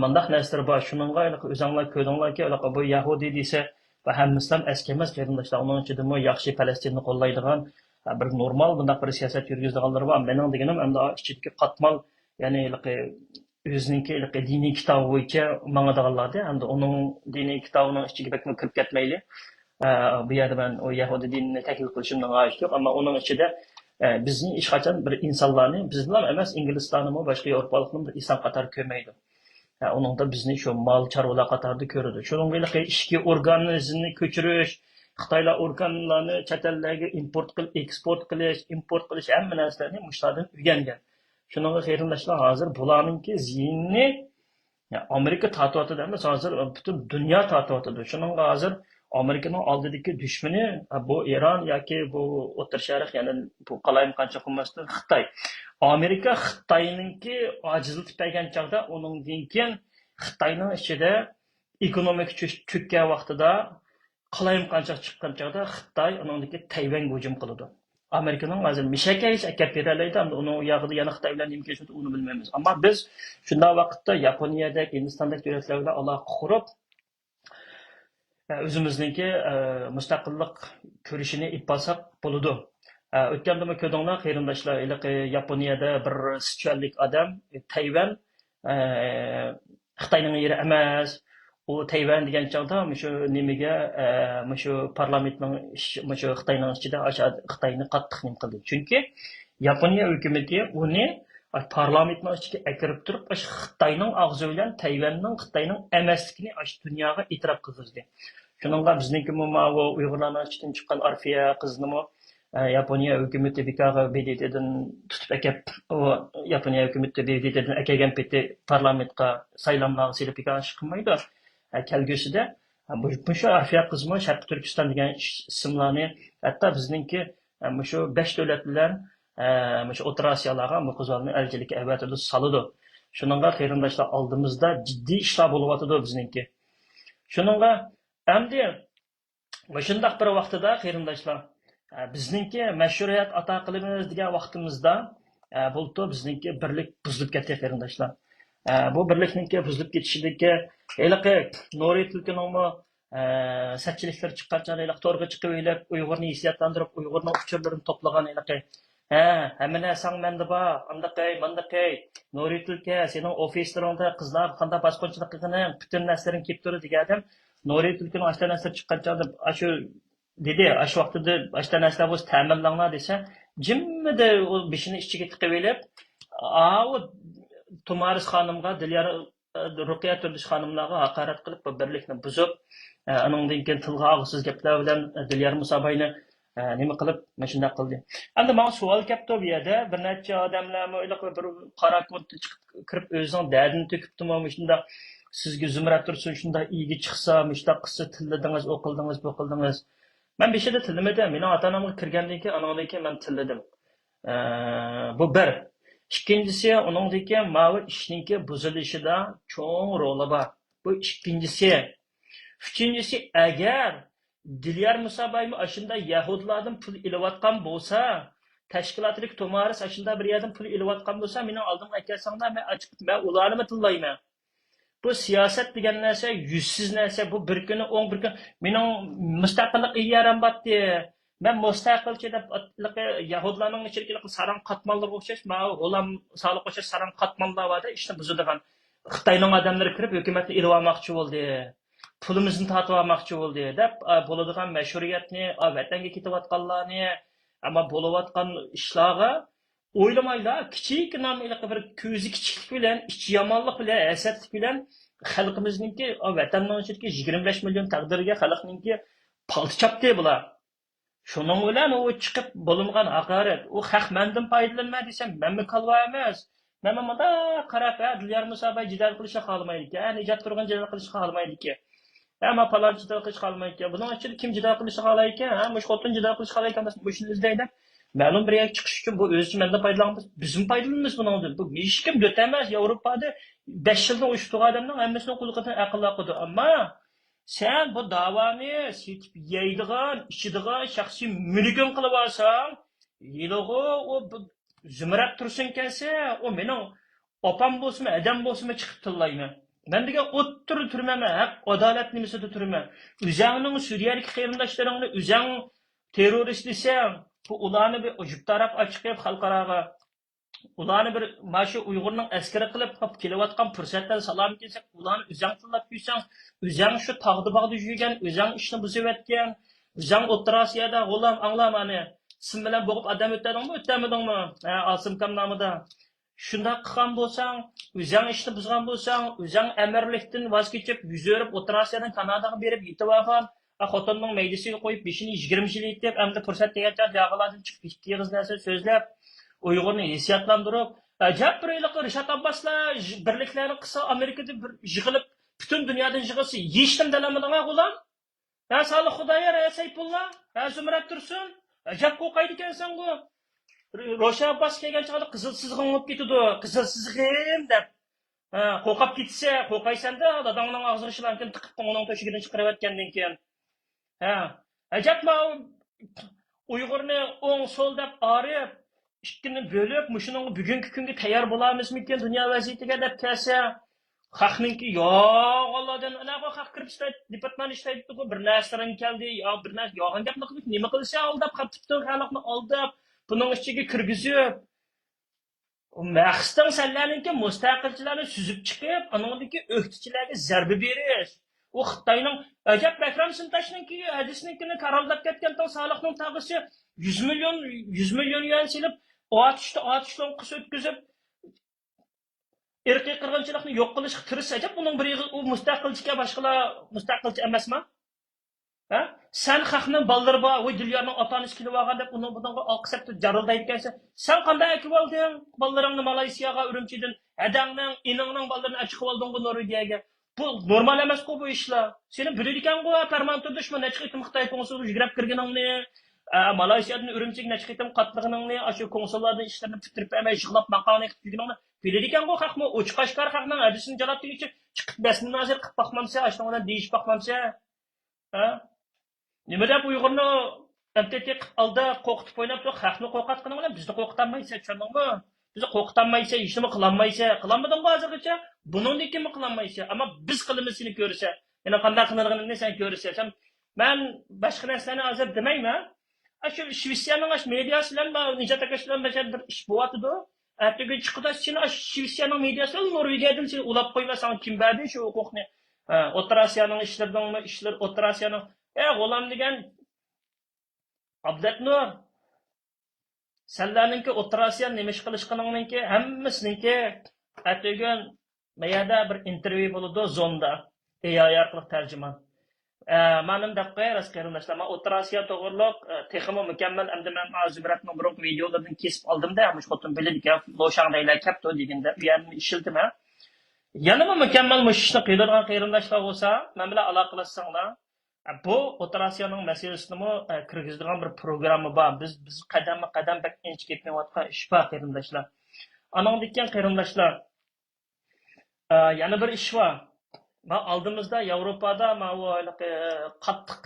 مۇنداق نەرسىلەر بار. شۇنىڭغا ئۆزۈڭلار كۆردۈڭلاركى، بۇ يەھۇدىي دېسە، بۇ ھەممىسىلا ئەسكى ئەمەس، قېرىنداشلار. ئۇنىڭ ئىچىدىمۇ ياخشى پەلەستىننى قوللايدىغان، بىر نورمال بۇنداق بىر سىياسەت يۈرگۈزىدىغانلىرى بار. مېنىڭ دېگىنىم ئەمدى ئىچىدىكى قاتمال، يەنى ھېلىقى ئۆزىنىڭكى ھېلىقى دىنىي كىتابى بويىچە ماڭىدىغانلار. ئەمدى ئۇنىڭ دىنىي كىتابىنىڭ ئىچىگە بەكمۇ كىرىپ كەتمەيلى. ئە، بۇ يەردە مەن ئۇ يەھۇدىي دىنىنى تەھلىل قىلىشىمنىڭ ھاجىتى يوق، ئەمما ئۇنىڭ ئىچىدە، ئە، بىزنى ھېچقاچان بىر ئىنسانلارنى، بىزنىلا ئەمەس، ئىنگلىزلارنىمۇ، باشقا ياۋروپالىقنىمۇ بىر ئىنسان قاتارى كۆرمەيدۇ. ئە، ئۇنىڭدا بىزنى شۇ مال، چارۋىلار قاتارىدا كۆرىدۇ. شۇنىڭغا ھېلىقى ئىچكى ئورگانىزمنى كۆچۈرۈش، خىتايلار ئورگانلارنى چەت ئەللەرگە ئىمپورت قىل-، ئېكسپورت قىلىش، ئىمپورت قىلىش، ھەممە نەرسىلەرنى مۇشۇلاردىن ئۆگەنگەن. شۇنىڭغا قېرىنداشلار، ھازىر بۇلارنىڭكى زىيىنىنى يا، ئامېرىكا تارتىۋاتىدۇ ئەمەس، ھازىر پۈتۈن دۇنيا تارتىۋاتىدۇ. شۇنىڭغا ھازىر ئامېرىكىنىڭ ئالدىدىكى دۈشمىنى، بۇ ئىران ياكى بۇ ئوتتۇرا شەرق، يەنى بۇ قالايمىقانچىلىق بولماستىن خىتاي. ئامېرىكا خىتاينىڭكى ئاجىزلىتىپ بەرگەن چاغدا، ئۇنىڭدىن كېيىن خىتاينىڭ ئىچىدە ئېكونومىكا چۆ-، چۆككەن ۋاقتىدا، قالايمىقانچىلىق چىققان چاغدا خىتاي ئۇنىڭدىكى تەيۋەنگە ھۇجۇم قىلىدۇ. ئامېرىكىنىڭ ھازىر مىشەكەي ھېچ ئەكەپ بېرەلەيدۇ، ئەمدى ئۇنىڭ ئۇياغىدا يەنە خىتاي بىلەن نېمە كېلىشىدۇ، ئۇنى بىلمەيمىز. ئەمما بىز شۇنداق ۋاقىتتا ياپونىيەدەك، ھىندىستاندەك دۆلەتلەر بىلەن ئالاقە قۇرۇپ، ئۆزىمىزنىڭكى، ئە، مۇستەقىللىق كۈرىشىنى ئېلىپ بارساق بولىدۇ. ئە، ئۆتكەندىمۇ كۆردۈڭلار، قېرىنداشلار، ھېلىقى ياپونىيەدە بىر سىچۈەنلىك ئادەم، تەيۋەن، ئە، خىتاينىڭ يېرى ئەمەس. ئۇ تەيۋەن دېگەن چاغدا مۇشۇ نېمىگە، ئە، مۇشۇ پارلامېنتنىڭ ئىش-، مۇشۇ خىتاينىڭ ئىچىدە ئاشۇ خىتاينى قاتتىق نېمە قىلدى. چۈنكى ياپونىيە ھۆكۈمىتى ئۇنى پارلامېنتنىڭ ئىچىگە ئەكىرىپ تۇرۇپ، ئاشۇ خىتاينىڭ ئاغزى بىلەن تەيۋەننىڭ خىتاينىڭ ئەمەسلىكىنى ئاشۇ دۇنياغا ئېتىراپ قىلغۇزدى. شۇنىڭغا بىزنىڭكىمۇ ماۋۇ ئۇيغۇرلارنىڭ ئىچىدىن چىققان ئارفىيە قىزنىمۇ، ئە، ياپونىيە ھۆكۈمىتى بىكارغا بې دې تېدىن تۇتۇپ ئەكەپ، ئۇ ياپونىيە ھۆكۈمىتى بې دې تېدىن ئەكەلگەن پېتى پارلامېنتقا سايلاملارغا سېلىپ بىكارغا چىقمايدۇ. ئە، كەلگۈسىدە، ئە، بۇ، مۇشۇ ئارفىيە قىزمۇ شەرقىي تۈركىستان دېگەن ئىش-، ئىسىملارنى، ھەتتا بىزنىڭكى، ئە، مۇشۇ بەش دۆلەت بىلەن، ئە، مۇشۇ ئوتتۇرا ئاسىيالارغا بۇ قىزلارنى ئەلچىلىككە ئەۋەتىدۇ، سالىدۇ. شۇنىڭغا قېرىنداشلار، ئالدىمىزدا جىددىي ئىشلار بولۇۋاتىدۇ بىزنىڭكى. شۇنىڭغا ئەمدى مۇشۇنداق بىر ۋاقتىدا، قېرىنداشلار، ئە، بىزنىڭكى مەشھۇر ھايات ئاتا قىلىمىز دېگەن ۋاقتىمىزدا، ئە، بۇلتۇر بىزنىڭكى بىرلىك بۇزۇلۇپ كەتتى، قېرىنداشلار. ئە، بۇ بىرلىكنىڭكى بۇزۇلۇپ كېتىشىدىكى ھېلىقى نۇرى تۈلكىنىڭمۇ، ئە، سەتچىلىكلىرى چىققان چاغدا ھېلىقى تورغا چىقىۋېلىپ، ئۇيغۇرنى ھېسسىياتلاندۇرۇپ، ئۇيغۇرنىڭ ئۇچۇرلىرىنى توپلىغان ھېلىقى، ھە، ھەممە نەرسەڭ مەندە بار، ئانداقەي، مانداقەي، نۇرى تۈلكە، سېنىڭ ئوفىسلىرىڭدا قىزلار قانداق باسقۇنچىلىق قىلغىنىڭ، پۈتۈن نەرسىلىرىڭ كېلىپ تۇرىدۇ دېگەندىم. نۇرى تۈلكىنىڭ ئاشۇنداق نەرسىلەر چىققان چاغدا، ئاشۇ دېدى، ئاشۇ ۋاقتىدا ئاشۇنداق نەرسىلەر بولسا تەمىنلەڭلار دېسە، جىممىدە ئۇ بېشىنى ئىچىگە تىقىۋېلىپ، ئاۋۇ تۇمارىس خانىمغا، دىليار، رۇقىيە تۇردۇش خانىملارغا ھاقارەت قىلىپ، بۇ بىرلىكنى بۇزۇپ، ئانىڭدىن كېيىن تىلغا ئالغۇسىز گەپلەر بىلەن دىليار مۇساباينى، نېمە قىلىپ، مۇشۇنداق قىلدى. ئەمدى ماڭا سوئال كەپتۇ بۇ يەردە، بىر نەچچە ئادەملەرمۇ ھېلىقى بىر قارا كونتى چىقىپ كىرىپ ئۆزىنىڭ دەردىنى تۆكۈپتىمۇ، مۇشۇنداق سىزگە زۇمرەت تۇرسۇن شۇنداق ئىگە چىقسا، مۇشۇنداق قىلسا تىللىدىڭىز، ئۇ قىلدىڭىز، بۇ قىلدىڭىز. مەن بېشىدا تىللىمىدىم. مېنىڭ ئاتا-ئانامغا كىرگەندىن كېيىن، ئانىڭدىن كېيىن مەن تىللىدىم. ئە، بۇ بىر. ئىككىنچىسى، ئۇنىڭدىن كېيىن ماۋۇ ئىشنىڭكى بۇزۇلۇشىدا چوڭ رولى بار. بۇ ئىككىنچىسى. ئۈچىنچىسى، ئەگەر دىليار مۇسابايمۇ ئاشۇنداق يەھۇدىيلاردىن پۇل ئېلىۋاتقان بولسا، تەشكىلاتىدىكى تومارىس ئاشۇنداق بىر يەردىن پۇل ئېلىۋاتقان بولسا، مېنىڭ ئالدىمغا ئەكەلسەڭلار، مەن ئاچىقىپ، مەن ئۇلارنىمۇ تىللايمەن. بۇ سىياسەت دېگەن نەرسە يۈزسىز نەرسە. بۇ بىر كۈنى ئوڭ، بىر كۈنى مېنىڭ مۇستەقىللىق ئىدىيەم بارتى. مەن مۇستەقىلچى دەپ، يەھۇدىيلارنىڭ ئىچىدىكى ساراڭ قاتماللىرىغا ئوخشاش، ماۋۇ غۇلام سالىغا ئوخشاش ساراڭ قاتماللار بار-دە، ئىشنى بۇزىدىغان. خىتاينىڭ ئادەملىرى كىرىپ ھۆكۈمەتنى ئېلىۋالماقچى بولدى. پۇلىمىزنى تارتىۋالماقچى بولدى دەپ، ئا، بولىدىغان مەشھۇرىيەتنى، ئا، ۋەتەنگە كېتىۋاتقانلارنى، ئەمما بولۇۋاتقان ئىشلارغا ئويلىمايلا، كىچىككىنە ھېلىقى بىر كۆزى كىچىكلىك بىلەن، ئىچى يامانلىق بىلەن، ھەسەتلىك بىلەن خەلقىمىزنىڭكى، ئا، ۋەتەننىڭ ئىچىدىكى يىگىرمە بەش مىليون تەقدىرىگە خەلقنىڭكى پالتا چاپتى بۇلار. شۇنىڭ بىلەن ئۇ چىقىپ بولۇنغان ھاقارەت، ئۇ خەق مەندىن پايدىلىنىمەن دېسە، مەنمۇ كالۋا ئەمەس. مەنمۇ مۇنداق قاراپ، ھە، دىليار مۇسا باي جېدەل قىلىشنى خالىمايدىكەن، ھە، نىجات تۇرغۇن جېدەل قىلىشنى خالىمايدىكەن. ھە، ما پالانچى جېدەل قىلىشنى خالىمايدىكەن. بۇنىڭ ئىچىدە كىم جېدەل قىلىشنى خالايدىكەن؟ ھە، مۇشۇ خوتۇن جېدەل قىلىشنى خالايدىكەن، مۇشۇنى ئىزدەي دەپ، مەلۇم بىر يەرگە چىقىش ئۈچۈن بۇ ئۆزىچە مەندىن پايدىلانغان بولسا، بىزمۇ پايدىلىنىمىز بۇنىڭدىن. بۇ ھېچكىم دۆت ئەمەس، ياۋروپادا بەش يىلدىن ئوشۇپ تۇرغان ئادەمنىڭ ھەممىسىنىڭ قولىغا ئەقىل باقىدۇ. ئەمما سەن بۇ داۋانى سېتىپ يەيدىغان، ئىچىدىغان شەخسىي مۈلكۈڭ قىلىۋالساڭ، ھېلىغۇ ئۇ بۇ زۇمرەت تۇرسۇن كەلسە، ئۇ مېنىڭ ئاپام بولسىمۇ، ھەدەم بولسىمۇ چىقىپ تىللايمەن. مەن دېگەن ئوتتۇرا تۈرمە، مەن ھەق، ئادالەت نېمىسىدە تۇرىمەن. ئۆزەڭنىڭ سۈرىيەدىكى قېرىنداشلىرىڭنى ئۆزەڭ تېررورىست دېسەڭ، بۇ ئۇلارنى بىر جۈپ تاراپ ئاچىقىپ خەلقئاراغا، ئۇلارنى بىر، مانا شۇ ئۇيغۇرنىڭ ئەسكىرى قىلىپ، ھوپ، كېلىۋاتقان پۇرسەتتىن سالام كەلسەك، ئۇلارنى ئۆزەڭ تىللاپ يۈرسەڭ، ئۆزەڭ شۇ تاغدا باغدا يۈرگەن، ئۆزەڭ ئىشنى بۇزۇۋەتكەن، ئۆزەڭ ئوتتۇرا ئاسىيادا، غۇلام، ئاڭلا مانى، سىم بىلەن بوغۇپ ئادەم ئۆتەدىڭمۇ، ئۆتەمىدىڭمۇ؟ ھە، ئاسىم كامنامىدا. شۇنداق قىلغان بولساڭ، ئۆزەڭ ئىشنى بۇزغان بولساڭ، ئۆزەڭ ئەمىرلىكتىن ۋاز كېچىپ، يۈز ئۆرۈپ، ئوتتۇرا ئاسىيادىن كاناداغا بېرىپ يېتىۋالغان، ھە، خوتۇننىڭ مەيدىسىگە قويۇپ، بېشىنى يىگىرمە يىل يېتىپ، ئەمدى پۇرسەت دېگەن چاغدا ياغىلاردىن چىقىپ، ئىككى ئېغىز نەرسە سۆزلەپ، ئۇيغۇرنى ھېسسىياتلاندۇرۇپ، ئەجەب بىر ھېلىقى رىشات ئابباسلار بىرلىكلەرنى قىلسا، ئامېرىكىدا بىر يىغىلىپ، پۈتۈن دۇنيادىن يىغىلسا، ھېچنېمە دېيەلمىدىڭ ھە، غۇلام. ھە، سالىھ خۇدايار، ھە، سەيپۇللا، ھە، زۇمرەت تۇرسۇن، ئەجەب قورقايدىكەنسەنغۇ. روشەن ئابباس كەلگەن چاغدا قىزىل سىزىقىڭ بولۇپ كېتىدۇ، قىزىل سىزىقىم دەپ. ھە، قورقۇپ كېتىسە، قورقايسەن-دە، داداڭنىڭ ئاغزىغا شىلانكىنى تىقىپ، قوڭۇرنىڭ تۆشۈكىدىن چىقىرىۋەتكەندىن كېيىن. ھە، ئەجەب ماۋۇ ئۇيغۇرنى ئوڭ سول دەپ ئايرىپ، ئىككىنى بۆلۈپ، مۇشۇنىڭغا بۈگۈنكى كۈنگە تەييار بولالمىسىمىكىن دۇنيا ۋەزىيىتىگە دەپ كەلسە، خەقنىڭكى ياغانلاردىن، ئەنە بۇ خەق كىرىپ ئىشلەيدۇ، دېپارتمان ئىشلەيدۇ، بىر نەرسىلىرىڭ كەلدى، يا بىر نەرسە ياغان گەپنى قىلىپ نېمە قىلسا ئالداپ قاپتۇ، خەلقنى ئالداپ، بۇنىڭ ئىچىگە كىرگۈزۈپ، مەقسىتىڭ سەنلەرنىڭكى مۇستەقىلچىلارنى سۈزۈپ چىقىپ، ئانىڭدىكى ئۆكتىچىلەرگە زەربە بېرىش. ئۇ خىتاينىڭ، ئەجەب، بەكرەم سىنتاشنىڭكى ھەدىسىنىڭكىنى كارالداپ كەتكەنتىڭ، سالىھنىڭ تاغىسى يۈز مىليون، يۈز مىليون يۈەن سېلىپ، ئاتۇشتا ئاتۇش لوڭقىسى ئۆتكۈزۈپ، ئىرقىي قىرغىنچىلىقنى يوق قىلىشقا تىرىشسا، ئەجەب، ئۇنىڭ بىر ئېغىز، ئۇ مۇستەقىلچىكەن، باشقىلار مۇستەقىلچى ئەمەسما؟ ھە؟ سەن خەقنىڭ بالىلىرى بار، ۋاي، دىليارنىڭ ئاتا-ئانىسى كېلىۋالغان دەپ، ئۇنىڭ بۇنىڭغا ئالقىش ھەپتە جارىلدايدىكەنسەن. سەن قانداق ئەكىۋالدىڭ بالىلىرىڭنى مالايسىياغا، ئۈرۈمچىدىن؟ ھەدەڭنىڭ، ئىنىڭنىڭ بالىلىرىنى ئەچىقىۋالدىڭغۇ نورۋېگىيەگە. بۇ نورمال ئەمەسقۇ بۇ ئىشلار. سېنى بىلىدىكەنغۇ، پەرمان تۇردى، شۇ نەچچە قېتىم خىتاي كونسۇلىغا يۈگرەپ كىرگىنىڭنى، ئە، مالايسىيادىن ئۈرۈمچىگە نەچچە قېتىم قاتنىغىنىڭنى، ئاشۇ كونسۇللاردىن ئىشلىرىنى پۈتتۈرۈپ بەرمەي يىغلاپ ماقالە قىلىپ يۈرگىنىڭنى بىلىدىكەنغۇ خەقمۇ. ئوچۇق ئاشكارا خەقنىڭ ھەدىسىنى جالاپ دېگۈچە چىقىپ بەس مۇنازىرە قىلىپ باقمامسەن، ئاشۇنىڭ بىلەن دېيىشىپ باقمامسەن؟ ھە؟ نېمە دەپ ئۇيغۇرنى ئەمتېتى قىلىپ ئالداپ، قورقۇتۇپ ئويناپ تۇرۇپ، خەقنى قورقۇتقىنىڭ بىلەن بىزنى قورقۇتالمايسەن، چۈشەندىڭمۇ؟ بىزنى قورقۇتالمايسەن، ھېچنېمە قىلالمايسەن. قىلالمىدىڭغۇ ھازىرغىچە؟ بۇنىڭدىن كېيىنمۇ قىلالمايسەن. ئەمما بىز قىلىمىز سېنى كۆرسە. يەنە قانداق قىلىدىغىنىمنى سەن كۆرىسەن. سەن، مەن باشقا نەرسىلەرنى ھازىر دېمەيمەن. ئاشۇ شىۋېتسىيەنىڭ ئاشۇ مېدىياسى بىلەن نىجات ئاكاش بىلەن بىر ئىش بولۇۋاتىدۇ. ئەتىگۈن چىقىدۇ، سېنى ئاشۇ شىۋېتسىيەنىڭ مېدىياسى بىلەن نورۋېگىيەدىن سېنى ئۇلاپ قويما، ساڭا كىم بەردى شۇ ھوقۇقنى؟ ھە، ئوتتۇرا ئاسىيانىڭ ئىشلىرىدىڭمۇ، ئىشلىرى ئوتتۇرا ئاسىيانىڭ، ئە، غۇلام دېگەن، ئابلەتنۇر، سەنلەرنىڭكى ئوتتۇرا ئاسىيا نېمە ئىش قىلىشقىنىڭنىڭكى ھەممىسىنىڭكى ئەتىگۈن مەيەردە بىر ئىنتېرۋيۇ بولىدۇ، زومدا، ئېئاي ئارقىلىق تەرجىمان. ئە، مانا نېمە دەپ قوياي، راست قېرىنداشلار، مانا ئوتتۇرا ئاسىيا توغرۇلۇق، ئە، تېخىمۇ مۇكەممەل، ئەمدى مەن ھازىر زۇمرەتنىڭ بۇرۇنقى ۋىدېئولىرىدىن كېسىپ ئالدىم-دە، مۇشۇ خوتۇن بىلىدىكەن، لوشاڭدەيلەر كەپتۇ دېگەندە، ئۇ يەردىن ئىشلىتىمەن. يەنىمۇ مۇكەممەل مۇشۇ ئىشنى قىلىدىغان قېرىنداشلار بولسا، مەن بىلەن ئالاقىلەشسەڭلار. بۇ ئوتتۇرا ئاسىيانىڭ مەسىلىسىنىمۇ، ئە، كىرگۈزىدىغان بىر پروگرامما بار. بىز، بىز قەدەممۇ قەدەم بەك ئىنچىكە كېتىۋاتقان ئىش بار، قېرىنداشلار. ئانىڭدىن كېيىن، قېرىنداشلار، ئە، يەنە بىر ئىش بار. ما ئالدىمىزدا ياۋروپادا ماۋۇ ھېلىقى قاتتىق،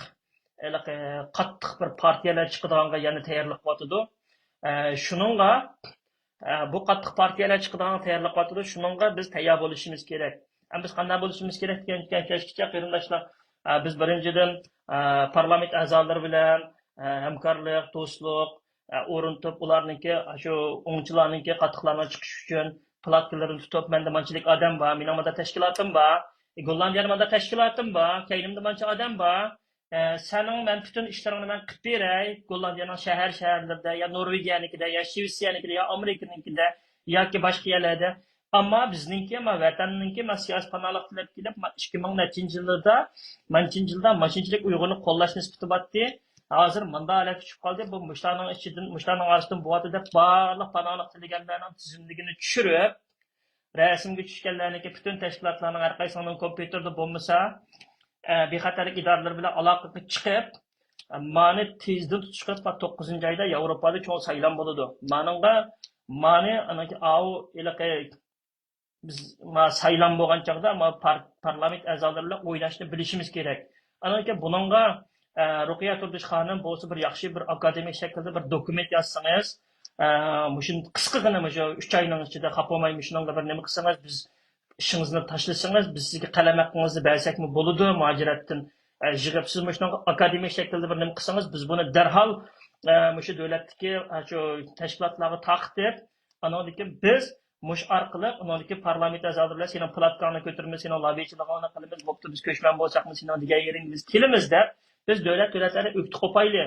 ھېلىقى قاتتىق بىر پارتىيەلەر چىقىدىغانغا يەنە تەييارلىق قىلىۋاتىدۇ. ئە، شۇنىڭغا، ئە، بۇ قاتتىق پارتىيەلەر چىقىدىغانغا تەييارلىق قىلىۋاتىدۇ. شۇنىڭغا بىز تەييار بولۇشىمىز كېرەك. ئەمما بىز قانداق بولۇشىمىز كېرەك دېگەن گەپكە، قېرىنداشلار، ئە، بىز بىرىنچىدىن، ئە، پارلامېنت ئەزالىرى بىلەن، ئە، ھەمكارلىق، دوستلۇق، ئە، ئورنىتىپ، ئۇلارنىڭكى، شۇ ئوڭچىلارنىڭكى، قاتتىقلارنىڭ چىقىشى ئۈچۈن پلاتكىلىرىنى تۇتۇپ، مەندە مانچىلىك ئادەم بار، مېنىڭ مۇنداق تەشكىلاتىم بار، گوللاندىيەدە مانداق تەشكىلاتىم بار، كەينىمدە مانچە ئادەم بار. ئە، سېنىڭ مەن پۈتۈن ئىشلىرىڭنى مەن قىلىپ بېرەي، گوللاندىيەنىڭ شەھەر شەھەرلىرىدە، يا نورۋېگىيەنىڭكىدە، يا شىۋېتسىيەنىڭكىدە، يا ئامېرىكىنىڭكىدە، ياكى باشقا يەرلەردە. ئەمما بىزنىڭكى، ما ۋەتەننىڭكى، ما سىياسىي پاناھلىق تىلەپ كېلىپ، ما ئىككى مىڭ نەچچىنچى يىلدا، مانچىنچى يىلدا ماشىنىچىلىك ئۇيغۇرنى قوللاش نىسبىتى بارتتى. ھازىر مۇنداق ھالەتكە چۈشۈپ قالدى. بۇ مۇشۇلارنىڭ ئىچىدىن، مۇشۇلارنىڭ ئارىسىدىن بولاتتى دەپ بارلىق پاناھلىق تىلىگەنلەرنىڭ تىزىملىكىنى چۈشۈرۈپ، رەسىمگە چۈشكەنلەرنىڭكى پۈتۈن تەشكىلاتلارنىڭ ھەر قايسىنىڭ كومپيۇتېرىدا بولمىسا، ئە، بىخەتەرلىك ئىدارىلىرى بىلەن ئالاقىگە چىقىپ، ئە، مانى تېزدىن تۇتۇش قىلىپ، ما توققۇزىنچى ئايدا ياۋروپادا چوڭ سايلام بولىدۇ. مانىڭغا، مانى، ئانىڭكى ئاۋۇ ھېلىقى بىز ما سايلام بولغان چاغدا ما پار-، پارلامېنت ئەزالىرى بىلەن ئويناشنى بىلىشىمىز كېرەك. ئانىڭكى بۇنىڭغا، ئە، رۇقىيە تۇردۇش خانىم بولسا بىر ياخشى بىر ئاكادېمىك شەكىلدە بىر دوكۇمېنت يازسىڭىز، ئە، مۇشۇ قىسقىغىنا مۇشۇ ئۈچ ئاينىڭ ئىچىدە خاپا بولماي مۇشۇنىڭغا بىر نېمە قىلسىڭىز، بىز ئىشىڭىزنى تاشلىسىڭىز، بىز سىزگە قەلەم ھەققىڭىزنى بەرسەكمۇ بولىدۇ، مۇھاجىرەتتىن، ئە، يىغىپ سىز مۇشۇنىڭغا ئاكادېمىك شەكىلدە بىر نېمە قىلسىڭىز، بىز بۇنى دەرھال، ئە، مۇشۇ دۆلەتتىكى، ئە، شۇ تەشكىلاتلارغا تارقىتىپ، ئانىڭدىن كېيىن بىز مۇشۇ ئارقىلىق ئۇنىڭدىكى پارلامېنت ئەزالىرى بىلەن سېنىڭ پلاتكاڭنى كۆتۈرىمىز، سېنىڭ لاببىچىلىقىڭنى قىلىمىز، بوپتۇ، بىز كۆچمەن بولساقمۇ سېنىڭ دېگەن يېرىڭگە بىز كېلىمىز دەپ، بىز دۆلەت دۆلەتلەرنى ئۆكتە قوپايلى.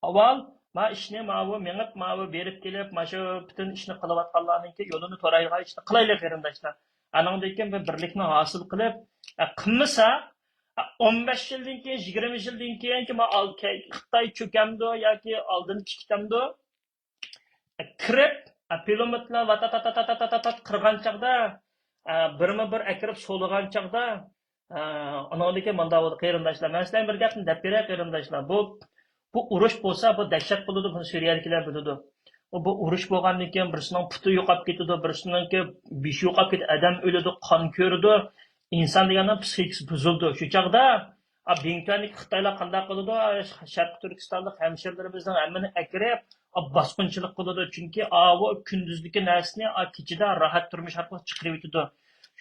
ئاۋۋال ما ئىشنى ماۋۇ مېڭىپ، ماۋۇ بېرىپ كېلىپ، ما شۇ پۈتۈن ئىشنى قىلىۋاتقانلارنىڭكى يولىنى تورايدىغان ئىشنى قىلايلى، قېرىنداشلار. ئانىڭدىن كېيىن بىر بىرلىكنى ھاسىل قىلىپ، ئە، قىلمىسا، ئە، ئون بەش يىلدىن كېيىن، يىگىرمە يىلدىن كېيىنكى ما ئال-، كە-، خىتاي چۆكەمدۇ ياكى ئالدىن كېتەمدۇ؟ كىرىپ، پىلوموتلار ۋاتاتاتاتاتاتات قىرغان چاغدا، بىرمۇ بىر ئەكىرىپ سولىغان چاغدا، ئانىڭدىكى مانداق بولدى، قېرىنداشلار. مەن سىلەرگە بىر گەپنى دەپ بېرەي، قېرىنداشلار. بۇ، بۇ ئۇرۇش بولسا، بۇ دەھشەت بولىدۇ، بۇنى سۈرىيەدىكىلەر بىلىدۇ. بۇ، بۇ ئۇرۇش بولغاندىن كېيىن بىرسىنىڭ پۇتى يوقاپ كېتىدۇ، بىرسىنىڭكى بېشى يوقاپ كېتىدۇ، ئادەم ئۆلىدۇ، قان كۆرىدۇ. ئىنسان دېگەننىڭ پسىخىكىسى بۇزۇلىدۇ. شۇ چاغدا، ئا، بىڭتۈەندىكى خىتايلار قانداق قىلىدۇ؟ شەرقىي تۈركىستانلىق ھەمشىرىلىرىمىزنىڭ ھەممىنى ئەكىرىپ، ئا، باسقۇنچىلىق قىلىدۇ. چۈنكى ئاۋۇ كۈندۈزدىكى نەرسىنى، ئا، كېچىدە راھەت تۇرمۇش ئارقىلىق چىقىرىۋېتىدۇ.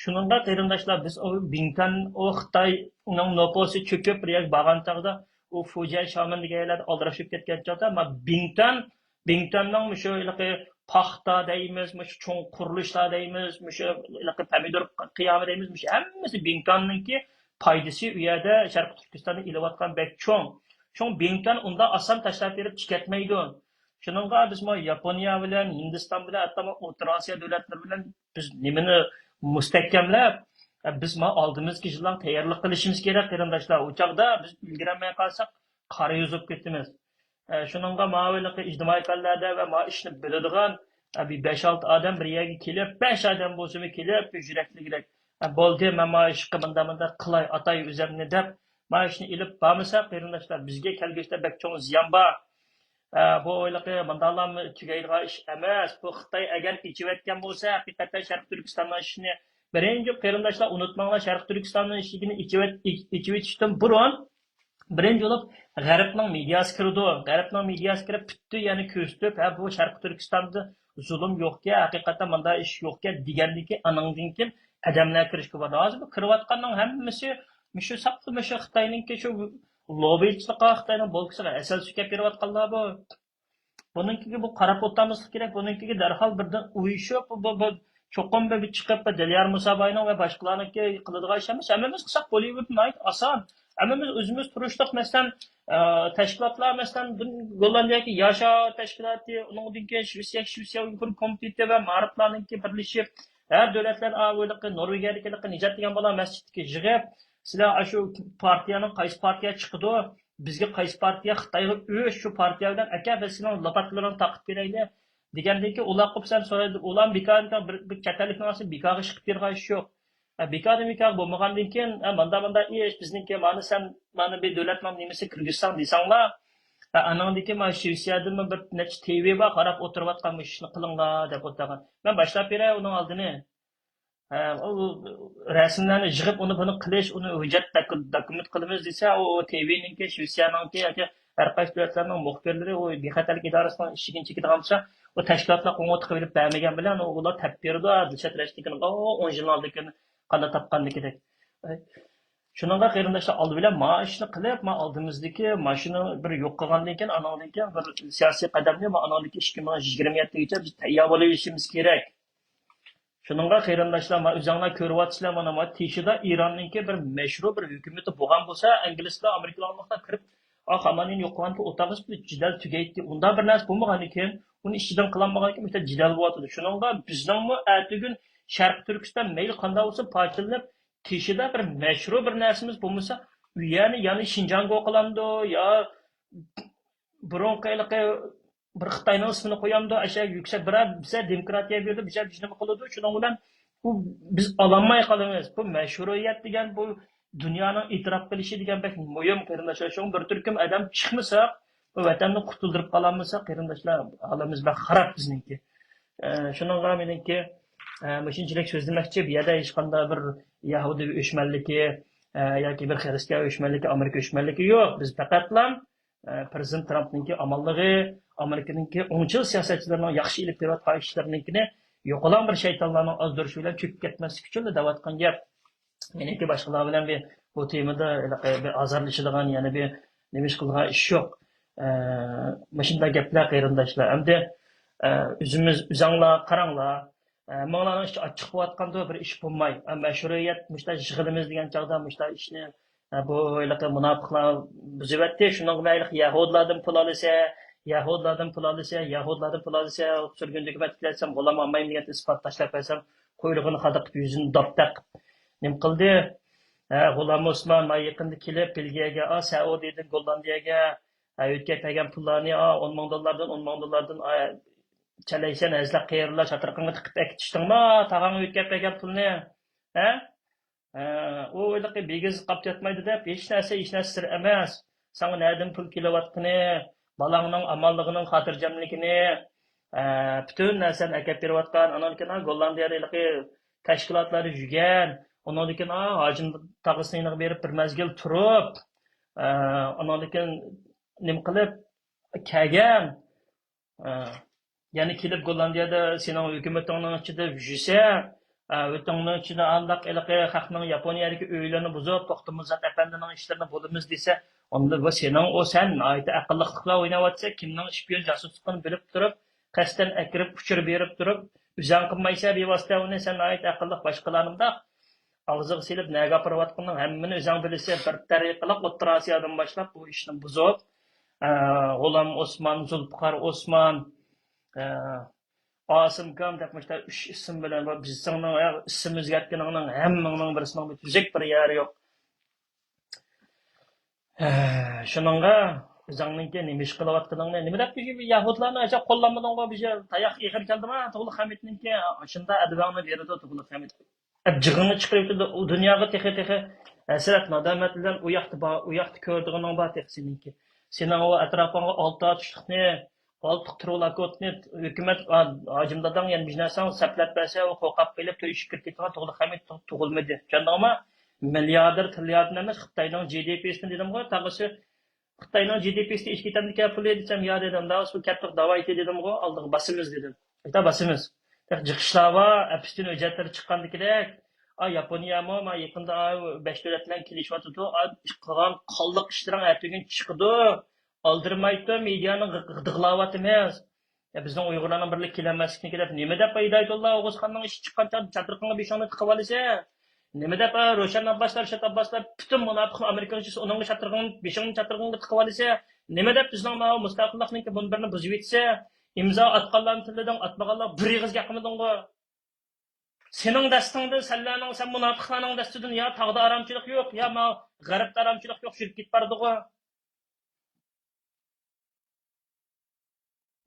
شۇنىڭغا قېرىنداشلار، بىز ئۇ بىڭتۈەن، ئۇ خىتاينىڭ نوپۇسى چۆكۈپ بىر يەرگە بارغان چاغدا، ئۇ فۇجيەن شاۋمېن دېگەن يەرلەردە ئالدىراش بولۇپ كەتكەن چاغدا، ما بىڭتۈەن، بىڭتۈەننىڭ مۇشۇ ھېلىقى پاختا دەيمىز، مۇشۇ چوڭ قۇرۇلۇشلار دەيمىز، مۇشۇ ھېلىقى پەمىدۇر قىيامى دەيمىز، مۇشۇ ھەممىسى بىڭتۈەننىڭكى پايدىسى ئۇ يەردە شەرقىي تۈركىستاندا ئېلىۋاتقان بەك چوڭ. شۇڭا بىڭتۈەن ئۇنداق ئاسان تاشلاپ بېرىپ چىقىۋەتمەيدۇ. شۇنىڭغا بىز ما ياپونىيە بىلەن، ھىندىستان بىلەن، ھەتتا ما ئوتتۇرا ئاسىيا دۆلەتلىرى بىلەن بىز نېمىنى مۇستەھكەملەپ، بىز ما ئالدىمىزدىكى يىللارغا تەييارلىق قىلىشىمىز كېرەك، قېرىنداشلار. ئۇ چاغدا بىز ئۈلگۈرەلمەي قالساق، قارا يۈز بولۇپ كېتىمىز. ئە، شۇنىڭغا ماۋۇ ھېلىقى ئىجتىمائىي پەنلەردە ۋە ما ئىشنى بىلىدىغان، ئە، بىر بەش-ئالتە ئادەم بىر يەرگە كېلىپ، بەش ئادەم بولسىمۇ كېلىپ، يۈرەكلىكرەك، ئە، بولدى، مەن ما ئىشقا مۇنداق-مۇنداق قىلاي، ئاتاي ئۆزۈمنى دەپ، ما ئىشنى ئېلىپ بارمىساق، قېرىنداشلار، بىزگە كەلگۈسىدە بەك چوڭ زىيان بار. ئە، بۇ ھېلىقى مۇنداقلارمۇ تۈگەيدىغان ئىش ئەمەس. بۇ خىتاي ئەگەر ئېچىۋەتكەن بولسا، ھەقىقەتەن شەرقىي تۈركىستاننىڭ ئىشىنى، بىرىنچى، قېرىنداشلار، ئۇنتۇماڭلار، شەرقىي تۈركىستاننىڭ ئىشىكىنى ئېچىۋەت-، ئېچ-، ئېچىۋېتىشتىن بۇرۇن، بىرىنچى بولۇپ، غەربنىڭ مېدىياسى كىرىدۇ. غەربنىڭ مېدىياسى كىرىپ، پۈتتى يەنى كۆرسىتىپ، ھە، بۇ شەرقىي تۈركىستاندا زۇلۇم يوقكەن، ھەقىقەتەن مۇنداق ئىش يوقكەن دېگەندىن كېيىن، ئانىڭدىن كېيىن ئادەملەر كىرىشكە بارىدۇ. ھازىر بۇ كىرىۋاتقاننىڭ ھەممىسى مۇشۇ ساپلا مۇشۇ خىتاينىڭكى شۇ لوببىچىلىقىغا، خىتاينىڭ بولكىسىغا ھەسەل سۈركەپ بېرىۋاتقانلار بۇ. بۇنىڭكىگە بۇ قاراپ ئولتۇرماسلىق كېرەك، بۇنىڭكىگە دەرھال بىردىن ئۇيۇشۇپ، بۇ، بۇ، بۇ چوقۇم بىر، بىر چىقىپ، بىر دىليار مۇساباينىڭ ۋە باشقىلارنىڭكى قىلىدىغان ئىشى ئەمەس. ھەممىمىز قىلساق بولۇۋېرىدۇ، ناھايىتى ئاسان. ھەممىمىز ئۆزىمىز تۇرۇشلۇق، مەسىلەن، ئە، تەشكىلاتلار، مەسىلەن، بۇ گوللاندىيەدىكى ياشا تەشكىلاتى، ئۇنىڭدىن كېيىن شىۋېتسىيە، شىۋېتسىيە ئۇيغۇر كومىتېتى ۋە مائارىپلارنىڭكى بىرلىشىپ، ھەر دۆلەتلەر، ئا، ھېلىقى نورۋېگىيەدىكى ھېلىقى نىجات دېگەن بالا مەسچىتتىكى يىغىپ، سىلەر ئاشۇ پارتىيەنىڭ قايسى پارتىيە چىقىدۇ، بىزگە قايسى پارتىيە خىتايغا ئۆچ، شۇ پارتىيە بىلەن ئاكا، بىز سېنىڭ لاپاتلىرىڭنى تارقىتىپ بېرەيلى دېگەندىن كېيىن، ئۇلار قوپۇپ سەن سورايدۇ، ئۇلار بىكار، بىر، بىر چەت ئەللىكنىڭ ئارىسىدا بىكارغا چىقىپ بېرىدىغان ئىش يوق. ھە، بىكاردىن بىكار بولمىغاندىن كېيىن، ھە، ماندا، ماندا ئىش، بىزنىڭكى مانا سەن، مانا بىر دۆلەتنىڭ نېمىسى كىرگۈزسەڭ دېسەڭلار، ھە، ئانىڭدىن كېيىن مانا شىۋېتسىيەدىمۇ بىر نەچچە تىۋى بار، قاراپ ئولتۇرۇۋاتقان، مۇشۇ ئىشنى قىلىڭلار دەپ ئولتۇرغان. مەن باشلاپ بېرەي ئۇنىڭ ئالدىنى. ھە، ئۇ رەسىملەرنى يىغىپ، ئۇنى بۇنى قىلىش، ئۇنى ھۆججەت، دوك-، دوكۇمېنت قىلىمىز دېسە، ئۇ، ئۇ تىۋىنىڭكى، شىۋېتسىيەنىڭكى ياكى ھەر قايسى دۆلەتلەرنىڭ مۇخبىرلىرى ئۇ بىخەتەرلىك ئىدارىسىنىڭ ئىشىكىنى چېكىدىغان بولسا، ئۇ تەشكىلاتلار قوڭغۇرتقا بېرىپ بەرمىگەن بىلەن، ئۇ، ئۇلار تەپ بېرىدۇ، دىلشات رەشىدىكىنى، ئۇ، ئون يىل ئالدىكىنى قانداق تاپقاندىكىدەك. شۇنىڭغا قېرىنداشلار، ئالدى بىلەن ما ئىشنى قىلىپ، ما ئالدىمىزدىكى ماشىنا بىر يوق قىلغاندىن كېيىن، ئانىڭدىن كېيىن بىر سىياسىي قەدەمنى، ما ئانىڭدىكى ئىككى مىڭ يىگىرمە يەتتىگىچە بىز تەييار بولۇۋېلىشىمىز كېرەك. شۇنىڭغا قېرىنداشلار، ما ئۆزۈڭلار كۆرۈۋاتىسىلەر، مانا ما تېشىدا ئىراننىڭكى بىر مەشھۇر بىر ھۆكۈمىتى بولغان بولسا، ئىنگلىزلار، ئامېرىكىلار كىرىپ، ئا، خامانىنى يوقىغان ئوتاغىس بىر جېدەل تۈگەيتتى. ئۇنداق بىر نەرسە بولمىغاندىكىن، ئۇنى ئىچىدىن قىلالمىغاندىكىن، مۇشۇنداق جېدەل بولۇۋاتىدۇ. شۇنىڭغا بىزنىڭمۇ ئەتىگۈن شەرقىي تۈركىستان مەيلى قانداق بولسۇن، پارچىلىنىپ، تېشىدا بىر مەشرۇ بىر نەرسىمىز بولمىسا، ئۇ يەرنى يەنە شىنجاڭگو قىلامدۇ يا بۇرۇنقى ھېلىقى بىر خىتاينىڭ ئىسمىنى قويامدۇ، ئاشۇ يۈكسەك بىرەر بىزە دېموكراتىيە بېرىدۇ، بىزە بىزنى نېمە قىلىدۇ. شۇنىڭ بىلەن بۇ، بىز ئالالماي قالىمىز. بۇ مەشھۇرىيەت دېگەن، بۇ دۇنيانىڭ ئېتىراپ قىلىشى دېگەن بەك مۇھىم، قېرىنداشلار. شۇڭا بىر تۈركۈم ئادەم چىقمىساق، بۇ ۋەتەننى قۇتۇلدۇرۇپ قالالمىساق، قېرىنداشلار، ھالىمىز بەك خاراب بىزنىڭكى. ئە، شۇنىڭغا مېنىڭكى، ئە، مۇشۇنچىلىك سۆزلىمەكچى، بۇ يەردە ھېچقانداق بىر يەھۇدىي ئۆچمەنلىكى، ئە، ياكى بىر خىرىستىيان ئۆچمەنلىكى، ئامېرىكا ئۆچمەنلىكى يوق. بىز پەقەتلا، ئە، پىرېزىدېنت ترامپنىڭكى ئامانلىقى، ئامېرىكىنىڭكى ئوڭچىل سىياسەتچىلىرىنىڭ ياخشى ئېلىپ بېرىۋاتقان ئىشلىرىنىڭكىنى يوقىلاڭ بىر شەيتانلارنىڭ ئازدۇرۇشى بىلەن چۆكۈپ كەتمەسلىك ئۈچۈن دەۋاتقان گەپ. مېنىڭكى باشقىلار بىلەن بىر بۇ تېمىدا ھېلىقى بىر ئازارلىشىدىغان، يەنە بىر نېمە ئىش قىلىدىغان ئىش يوق. ئە، مۇشۇنداق گەپلەر، قېرىنداشلار. ئەمدى، ئە، ئۆزىمىز، ئۆزەڭلار قاراڭلار. ئە، ماڭلارنىڭ ئىچى ئاچچىق بولۇۋاتقاندۇ، بىر ئىش بولماي. ئە، مەشھۇرىيەت مۇشتا يىغىلىمىز دېگەن چاغدا مۇشتا ئىشنى، ئە، بۇ ھېلىقى مۇناپىقلار بۇزۇۋەتتى. شۇنىڭغا مەن ھېلىقى يەھۇدىلاردىن پۇل ئالىسە، يەھۇدىلاردىن پۇل ئالىسە، يەھۇدىلاردىن پۇل ئالىسە، سۈرگۈندە ھۆكۈمەتكە كەلسەم، غۇلام ئالمايمەن دېگەن ئىسپات تاشلاپ بەرسەم، قۇيرۇقىنى خادا قىلىپ، يۈزىنى داپ تەق نېمە قىلدى؟ ھە، غۇلام ئوسمان، ما يېقىندا كېلىپ، بېلگىيەگە، ئا، سەئۇدىدىن، گوللاندىيەگە، ھە، ئۆتكەپ بەرگەن پۇللارنى، ئا، ئون مىڭ دوللاردىن، ئون مىڭ دوللاردىن، ئا، چەلەيسەن، ھەزلەپ قېرىلار، چاتىرىقىڭغا تىقىپ ئەكېتىشتىڭما، تاغاڭغا ئۆتكەپ بەرگەن پۇلنى؟ ھە؟ ھە، ئۇ ھېلىقى بىگىز قاپتا ياتمايدۇ دەپ، ھېچ نەرسە، ھېچ نەرسە سىر ئەمەس. ساڭا نەدىن پۇل كېلىۋاتقىنى، بالاڭنىڭ ئامانلىقىنىڭ خاتىرجەملىكىنى، ئە، پۈتۈن نەرسىنى ئەكەپ بېرىۋاتقان. ئانان كېيىن، ھا، گوللاندىيەدە ھېلىقى تەشكىلاتلاردا يۈرگەن. ئۇنىڭدىن كېيىن، ھا، ھاجىم تاغىسىنىڭ يېنىغا بېرىپ بىر مەزگىل تۇرۇپ، ئە، ئاناندىن كېيىن نېمە قىلىپ كەلگەن. ئە، يەنە كېلىپ گوللاندىيەدە سېنىڭ ھۆكۈمىتىڭنىڭ ئىچىدە يۈرسە، ئە، ھۆكۈمىتىڭنىڭ ئىچىدە ئانداق ھېلىقى خەقنىڭ ياپونىيەدىكى ئۆيلىرىنى بۇزۇپ، توختىمۇزات ئەپەندىنىڭ ئىشلىرىنى بۇلىمىز دېسە، ئۇندا بۇ سېنىڭ، ئۇ سەن ناھايىتى ئەقىللىقلىقلار ئويناۋاتىسەن، كىمنىڭ شپىيون جاسۇسلۇقىنى بىلىپ تۇرۇپ، قەستەن ئەكىرىپ، ئۇچۇر بېرىپ تۇرۇپ، ئۆزۈڭ قىلمايسەن بىۋاسىتە ئۇنى، سەن ناھايىتى ئەقىللىق باشقىلارنى مۇنداق ئاغزىغا سېلىپ، نەگە ئاپىرىۋاتقىنىڭ ھەممىنى ئۆزۈڭ بىلىسەن. بىر تەرىقىلىق ئوتتۇرا ئاسىيادىن باشلاپ بۇ ئىشنى بۇزۇپ، ئە، غۇلام ئوسمان، زۇلپىقار ئوسمان، ئە، ئاسىمكان دەپ مۇشۇنداق ئۈچ ئىسىم بىلەن، بۇ بىزنىڭ ئىسىم ئۆزگەرتكىنىڭنىڭ ھەممىڭنىڭ بىرسىنىڭ بىر تۈزۈك بىر يېرى يوق. ھە، شۇنىڭغا ئۆزۈڭنىڭكى نېمە ئىش قىلىۋاتقىنىڭنى، نېمە دەپ يەھۇدلارنى ئاشۇ قوللانمىدىڭغۇ؟ بىر تاياق ئېغىر كەلدىما؟ تۇغلۇق خەمىتنىڭكى شۇنداق ئەدىبىڭنى بېرىدۇ، تۇغلۇق خەمىت. ئەپ جىغىڭنى چىقىرىۋېتىدۇ. ئۇ دۇنياغا تېخى، تېخى ھەسرەت، نادامەت بىلەن ئۇ ياقتا بار، ئۇ ياقتا كۆرىدىغىنىڭ بار تېخى سېنىڭكى. سېنىڭ ئۇ ئەتراپىڭغا ئالتە ئاتۇشلۇقنى، ئالتە تىرۇلاكوتنى ھۆكۈمەت، ھاجىم داداڭ يەنە بىر نەرسەڭ سەپلەپ بەرسە، ئۇ قورقۇپ قېلىپ، تۆ ئىشىپ كىرىپ كېتىدىغان تۇغلۇق خەمىت تۇغۇلمىدى. چۈشەندىڭما؟ مىلياردېر، تىلياردېر ئەمەس، خىتاينىڭ جى دى پىسىنى دېدىمغۇ، تاغىسى خىتاينىڭ جى دى پىسى ئېشىپ كېتەمدىكەن پۇلى دېسەم، يا دېدىم، داۋاس بۇ كەتتۇق، داۋايتى دېدىمغۇ، ئالدىغا باسىمىز دېدىم. ئېيتا باسىمىز. جىق ئىشلار بار، ئەپستىن ھۆججەتلىرى چىققاندىكىدەك. ئا، ياپونىيەمۇ، ما، يېقىندا، ئا، بەش دۆلەت بىلەن كېلىشىۋاتىدۇ. ئا، قىلغان قانلىق ئىشلىرىڭ ئەتىگۈن چىقىدۇ. ئالدىرىمايتتۇ، مېدىيانىڭ غىغ-، غىدىقلاۋاتىمىز. يا، بىزنىڭ ئۇيغۇرلارنىڭ بىرلىككە كېلەلمەسلىكىنى دەپ، نېمە دەپ ھىدايەتۇللا ئوغۇزخاننىڭ ئىشى چىققان چاغدا چاتىرىقىڭنى بېشىڭنى تىقىۋالىسەن؟ نېمە دەپ، ئا، روشەن ئابباسلار، رىشات ئابباسلار، پۈتۈن مۇناپىقلار ئامېرىكىغا چۈشسە، ئۇنىڭغا چاتىرىقىڭ، بېشىڭنى چاتىرىقىڭغا تىقىۋالىسەن؟ نېمە دەپ بىزنىڭ ماۋۇ مۇستەقىللىقنىڭكى مۇنبىرىنى بۇزۇۋېتىسەن؟ ئىمزا ئاتقانلارنى تىللىدىڭ، ئاتمىغانلار بىر ئېغىز گەپ قىلمىدىڭغۇ؟ سېنىڭ دەستىڭدىن، سەنلەرنىڭ، سەن مۇناپىقلارنىڭ دەستىدىن يا تاغدا ئارامچىلىق يوق، يا ماۋۇ غەربتە ئارامچىلىق يوق، يۈرۈپ كېتىپ بارىدىغۇ.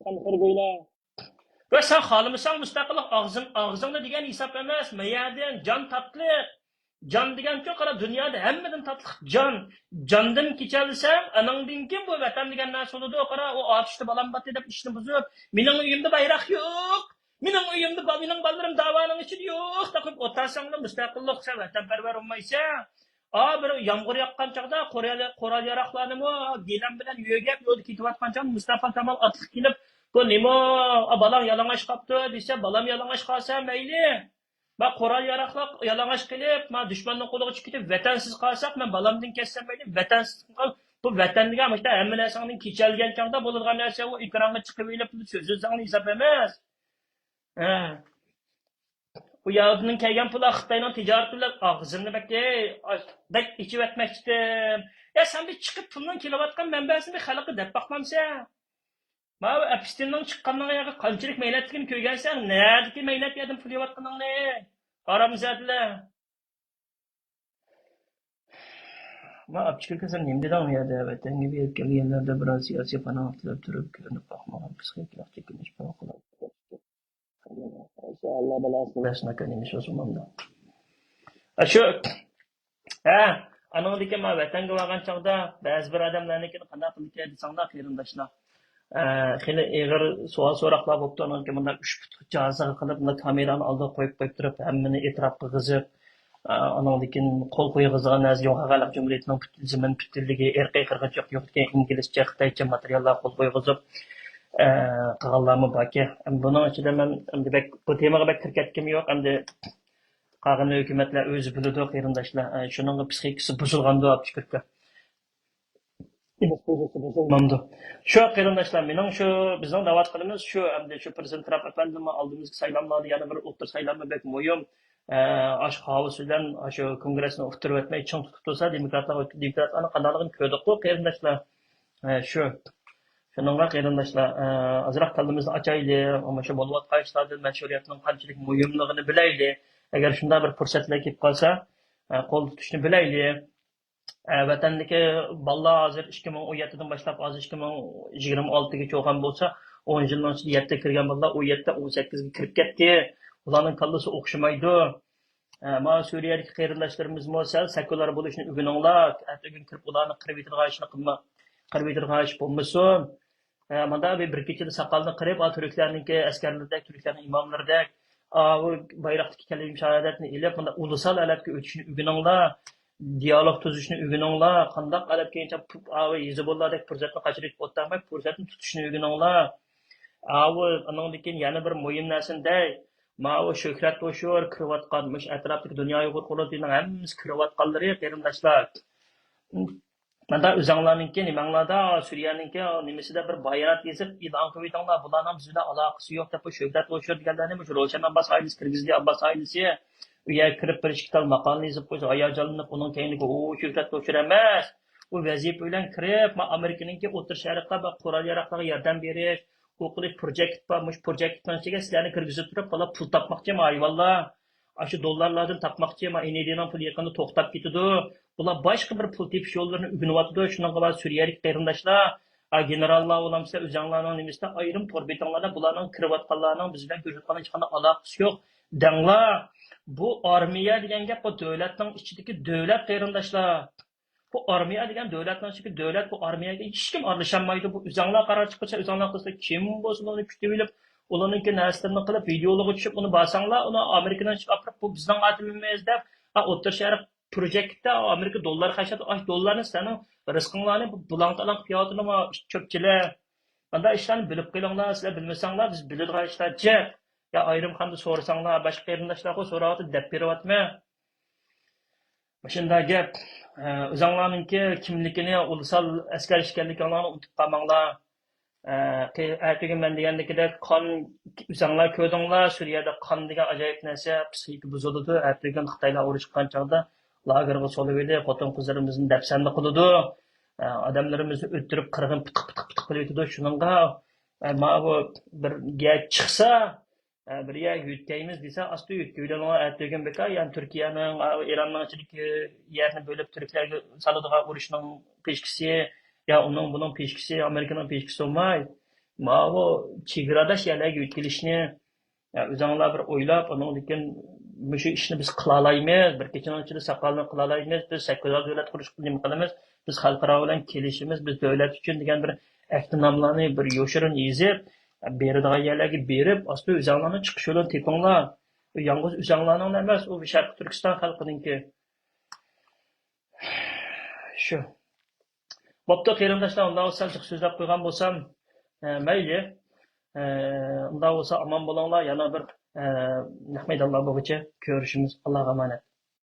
سەن خىرگويلا. ۋە سەن خالىمىساڭ مۇستەقىللىق، ئاغزىڭ، ئاغزىڭدا دېگەن ھېساب ئەمەس، مەيەردىن جان تاتلىق. جان دېگەنچۇ، قارا، دۇنيادا ھەممىدىن تاتلىق جان. جاندىن كېچەلسەڭ، ئاناڭدىن كېيىن بۇ ۋەتەن دېگەن نەرسە بولىدۇ. قارا، ئۇ ئاتۇشتا بالام باتتى دەپ ئىشنى بۇزۇپ، مېنىڭ ئۆيۈمدە بايراق يوق، مېنىڭ ئۆيۈمدە با-، مېنىڭ بالىلىرىم داۋانىڭ ئىچىدە يوق دەپ قويۇپ ئولتۇرساڭلا، مۇستەقىللىق، سەن ۋەتەنپەرۋەر بولمايسەن. ئا، بىر يامغۇر ياغقان چاغدا قورال، قورال ياراقلارنىمۇ گىلەم بىلەن يۆگەپ يولدا كېتىۋاتقان چاغدا مۇستەفا كامال ئاتلىق كېلىپ، بۇ نېمە، ئا، بالاڭ يالىڭاچ قاپتۇ دېسە، بالام يالىڭاچ قالسا مەيلى. ما قورال ياراقلار يالىڭاچ قېلىپ، ما دۈشمەننىڭ قولىغا چۈشۈپ كېتىپ، ۋەتەنسىز قالساق، مەن بالامدىن كەچسەم مەيلى، ۋەتەنسىز قال-، بۇ ۋەتەن دېگەن مۇشۇنداق ھەممە نەرسەڭدىن كېچەلگەن چاغدا بولىدىغان نەرسە، ئۇ ئېكرانغا چىقىۋېلىپ سۆزلىسەڭلا ھېساب ئەمەس. ھە. بۇ ياۋدىنىڭ كەلگەن پۇلى خىتاينىڭ تىجارىتى بىلەن ئاغزىمنى بەك، بەك ئېچىۋەتمەكچىدىم. يا سەن بىر چىقىپ پۇلنىڭ كېلىۋاتقان مەنبەسىنى بىر خەلققە دەپ باقمامسەن؟ ماۋۇ ئەپستىننىڭ چىققانلىقى يەرگە قانچىلىك مەينەتلىكىنى كۆرگەنسەن، نەدىكى مەينەت يەردىن پۇل يەۋاتقىنىڭنى؟ ھارامزادىلەر. ما ئاپچىكىلكە سەن نېمە دېدىڭ ئۇ يەردە؟ ۋەتەنگە بېرىپ كەلگەنلەردە بىرەر سىياسىي پاناھلىق تىلەپ تۇرۇپ، كۆرۈنۈپ باقمىغان پسىخىكىلىق چېكىنىش پەۋقۇلئاددە. ئاللا بالاسىنى بەرسۇن ئاكا، نېمە ئىش بولسۇن مۇنداق. ئاشۇ، ھە، ئانىڭدىكى ما ۋەتەنگە بارغان چاغدا بەزى بىر ئادەملەرنىڭكىنى قانداق قىلىدىكەن دېسەڭلار، قېرىنداشلار. ئە، خېلى ئېغىر سوئال سوراقلار بوپتۇ. ئانىڭكى مۇنداق ئۈچ پۇتلۇق جازىغا قىلىپ، مۇنداق كامېرانى ئالدىغا قويۇپ، قويۇپ تۇرۇپ، ھەممىنى ئېتىراپ قىلغۇزۇپ، ئە، ئانىڭدىن كېيىن قول قويغۇزغان ھازىر جۇڭخۇا خەلق جۇمھۇرىيىتىنىڭ پۈتۈن زېمىن پۈتۈنلۈكى، ئىرقىي قىرغىنچىلىق يوق ئىكەن، ئىنگلىزچە، خىتايچە ماتېرىياللار قول قويغۇزۇپ، ئە، قىلغانلارمۇ باركەن. بۇنىڭ ئىچىدە مەن ئەمدى بەك بۇ تېمىغا بەك كىرىپ كەتكۈم يوق. ئەمدى قالغىنىنى ھۆكۈمەتلەر ئۆزى بىلىدۇ، قېرىنداشلار. ئە، شۇنىڭغا پسىخىكىسى بۇزۇلغاندۇ، ئاپچىكىركا. مامدۇ. شۇ قېرىنداشلار، مېنىڭ شۇ، بىزنىڭ دەۋاتقىنىمىز شۇ، ئەمدى شۇ پىرېزىدېنت ترامپ ئەپەندىمۇ ئالدىمىزدىكى سايلاملاردا يەنە بىر ئوتتۇرا سايلاممۇ بەك مۇھىم. ئە، ئاشۇ خاۋۇس بىلەن ئاشۇ كونگرېسنى ئۇتتۇرۇۋەتمەي چىڭ تۇتۇپ تۇرسا، دېموكراتلار، دېموكراتلارنىڭ قانداقلىقىنى كۆردۇققۇ، قېرىنداشلار. ئە، شۇ. شۇنىڭغا قېرىنداشلار، ئە، ئازراق كاللىمىزنى ئاچايلى، مۇشۇ بولۇۋاتقان ئىشلاردىن مەشھۇرىيەتنىڭ قانچىلىك مۇھىملىقىنى بىلەيلى. ئەگەر شۇنداق بىر پۇرسەتلەر كېلىپ قالسا، ئە، قول تۇتۇشنى بىلەيلى. ئە، ۋەتەندىكى بالىلار ھازىر ئىككى مىڭ ئون يەتتىدىن باشلاپ، ھازىر ئىككى مىڭ يىگىرمە ئالتىگىچە بولغان بولسا، ئون يىلنىڭ ئىچىدە يەتتە كىرگەن بالىلار ئون يەتتە، ئون سەككىزگە كىرىپ كەتتى. ئۇلارنىڭ كاللىسى ئوخشىمايدۇ. ئە، مانا سۈرىيەدىكى قېرىنداشلىرىمىزمۇ سەل سېكۇلار بولۇشنى ئۆگىنىڭلار. ئەتىگۈن كىرىپ ئۇلارنى قىرىۋېتىدىغان ئىشنى قىلما-، قىرىۋېتىدىغان ئىش بولمىسۇن. ئە، مانا بىر، بىر كېچىدە ساقالنى قىرىپ، ئا، تۈركلەرنىڭكى ئەسكەرلىرىدەك، تۈركلەرنىڭ ئىماملىرىدەك، ئاۋۇ بايراقتىكى كەلىمە شاھادەتنى ئېلىپ، مۇنداق ئۇلۇسال ھالەتكە ئۆتۈشنى ئۆگىنىڭلار. دىيالوگ تۈزۈشنى ئۆگىنىڭلار. قانداق قىلىپ كېيىنچە پۇ-، ئاۋۇ يېزا بولىلاردەك پۇرسەتنى قاچۇرۇپ ئولتۇرماي، پۇرسەتنى تۇتۇشنى ئۆگىنىڭلار. ئاۋۇ، ئانىڭدىن كېيىن يەنە بىر مۇھىم نەرسىنى دەي. ماۋۇ شۆھرەت ھوشۇر كىرىۋاتقان، مۇشۇ ئەتراپتىكى دۇنيا ئۇيغۇر قۇرۇلتىيىنىڭ ھەممىسى كىرىۋاتقانلىرى، قېرىنداشلار. مانا ئۆزەڭلارنىڭكى نېمەڭلاردا، سۈرىيەنىڭكى نېمىسىدە بىر بايانات يېزىپ ئېلان قىلىۋېتىڭلار، بۇلارنىڭ بىز بىلەن ئالاقىسى يوق دەپ، بۇ شۆھرەت ھوشۇر دېگەنلەرنى مۇشۇ روشەن ئابباس ئائىلىسى كىرگۈزدى، ئابباس ئائىلىسى. ئۇ يەرگە كىرىپ بىر ئىككى تال ماقالىنى يېزىپ قويسا ھاياجانلىنىپ، ئۇنىڭ كەينىدىكى ئۇ شۆھرەت ھوشۇر ئەمەس. ئۇ ۋەزىپە بىلەن كىرىپ، ما ئامېرىكىنىڭكى ئوتتۇرا شەرققە بىر قورال ياراقلارغا ياردەم بېرىش، ئۇ قىلىش پروجېكت بار، مۇشۇ پروجېكتنىڭ ئىچىگە سىلەرنى كىرگۈزۈپ تۇرۇپ، بۇلار پۇل تاپماقچى ما ھايۋانلار. ئاشۇ دوللارلاردىن تاپماقچى، ما ئېنېرگىيەنىڭ پۇلى يېقىندا توختاپ كېتىدۇ. بۇلار باشقا بىر پۇل تېپىش يوللىرىنى ئۆگىنىۋاتىدۇ. شۇنىڭغا بار سۈرىيەلىك قېرىنداشلار، ئا، گېنېراللار بولامسىلەر، ئۆزەڭلارنىڭ نېمىسىدە ئايرىم تور بېتىڭلاردا بۇلارنىڭ كىرىۋاتقانلارنىڭ بىز بىلەن كۆرۈشۈۋاتقان ھېچقانداق ئالاقىسى يوق دەڭلار. بۇ ئارمىيە دېگەن گەپ بۇ دۆلەتنىڭ ئىچىدىكى دۆلەت قېرىنداشلار. بۇ ئارمىيە دېگەن دۆلەتنىڭ ئىچىدىكى دۆلەت، بۇ ئارمىيەگە ھېچكىم ئارىلىشالمايدۇ. بۇ ئۆزەڭلار قارار چىققۇچە ئۆزەڭلار قىلسا كىم بولسۇن ئۇنى كۈتۈۋېلىپ، ئۇلارنىڭكى نەرسىلىرىنى قىلىپ، ۋىدېئولىرىغا چۈشۈپ، ئۇنى بارساڭلار، ئۇنى ئامېرىكىنىڭ ئىچىگە ئاپىرىپ، بۇ بىزنىڭ ئادىمىمىز دەپ، ھە، ئوتتۇرا شەرق پروجېكتتا ئامېرىكا دوللار خەجلەپ، ئاش دوللارنى سىلەرنىڭ رىزقىڭلارنى بۇ بۇلاڭ-تالاڭ قىلىپ يەۋاتىدۇ، چۆپچىلەر. مانداق ئىشلارنى بىلىپ قېلىڭلار، سىلەر بىلمىسەڭلار، بىز بىلىدىغان ئىشلار جىق. يا ئايرىم خانىدا سورىساڭلار، باشقا قېرىنداشلارغۇ سوراۋاتىدۇ، دەپ بېرىۋاتىمەن. مۇشۇنداق گەپ. ئە، ئۆزۈڭلارنىڭكى كىملىكىنى، ئۇلۇسال ئەسكەر ئىكەنلىكىڭلارنى ئۇنتۇپ قالماڭلار. ئە، قى-، ئەتىگۈن مەن دېگەندىكىدەك قان، ئۆزۈڭلار كۆردۈڭلار، سۈرىيەدە قان دېگەن ئاجايىپ نەرسە، پسىخىكا بۇزۇلىدۇ. ئەتىگۈن خىتايلار ئۇرۇش چىققان چاغدا لاگېرغا سولىۋېلىپ، خوتۇن-قىزلىرىمىزنى دەپسەندە قىلىدۇ. ئە، ئادەملىرىمىزنى ئۆلتۈرۈپ، قىرغىن پىتىق، پىتىق، پىتىق قىلىۋېتىدۇ. شۇنىڭغا، ئە، ماۋۇ بىر گەپ چىقسا، ئە، بىر يەرگە يۆتكەيمىز دېسە، ئاستا يۆتكىۋېلىڭلار، ئەتىگۈن بىكار، يەنى تۈركىيەنىڭ، ئا، ئىراننىڭ ئىچىدىكى يەرنى بۆلۈپ تۈركلەرگە سالىدىغان ئۇرۇشنىڭ پىشكىسى، يا ئۇنىڭ بۇنىڭ پىشكىسى، ئامېرىكىنىڭ پىشكىسى بولماي، ماۋۇ چېگراداش يەرلەرگە يۆتكىلىشنى، يا ئۆزۈڭلار بىر ئويلاپ، ئۇنىڭدىن كېيىن مۇشۇ ئىشنى بىز قىلالايمىز، بىر كېچىنىڭ ئىچىدە ساقالنى قىلالايمىز، بىز سەككىز دۆلەت قۇرۇشقا نېمە قىلىمىز، بىز خەلقئارا بىلەن كېلىشىمىز، بىز دۆلەت ئۈچۈن دېگەن بىر ئەھدىنامىلارنى بىر يوشۇرۇن يېزىپ، بېرىدىغان يەرلەرگە بېرىپ، ئاستا ئۆزۈڭلارنىڭ چىقىش يولىنى تېپىڭلار. يالغۇز ئۆزۈڭلارنىڭلا ئەمەس، ئۇ شەرقىي تۈركىستان خەلقىنىڭكى. شۇ. بوپتۇ، قېرىنداشلار، ئۇنداق بولسا جىق سۆزلەپ قويغان بولسام، ئە، مەيلى. ئە، ئۇنداق بولسا ئامان بولۇڭلار، يەنە بىر، ئە، نەق مەيدانلار بولغۇچە كۆرۈشىمىز. ئاللاغا ئامانەت.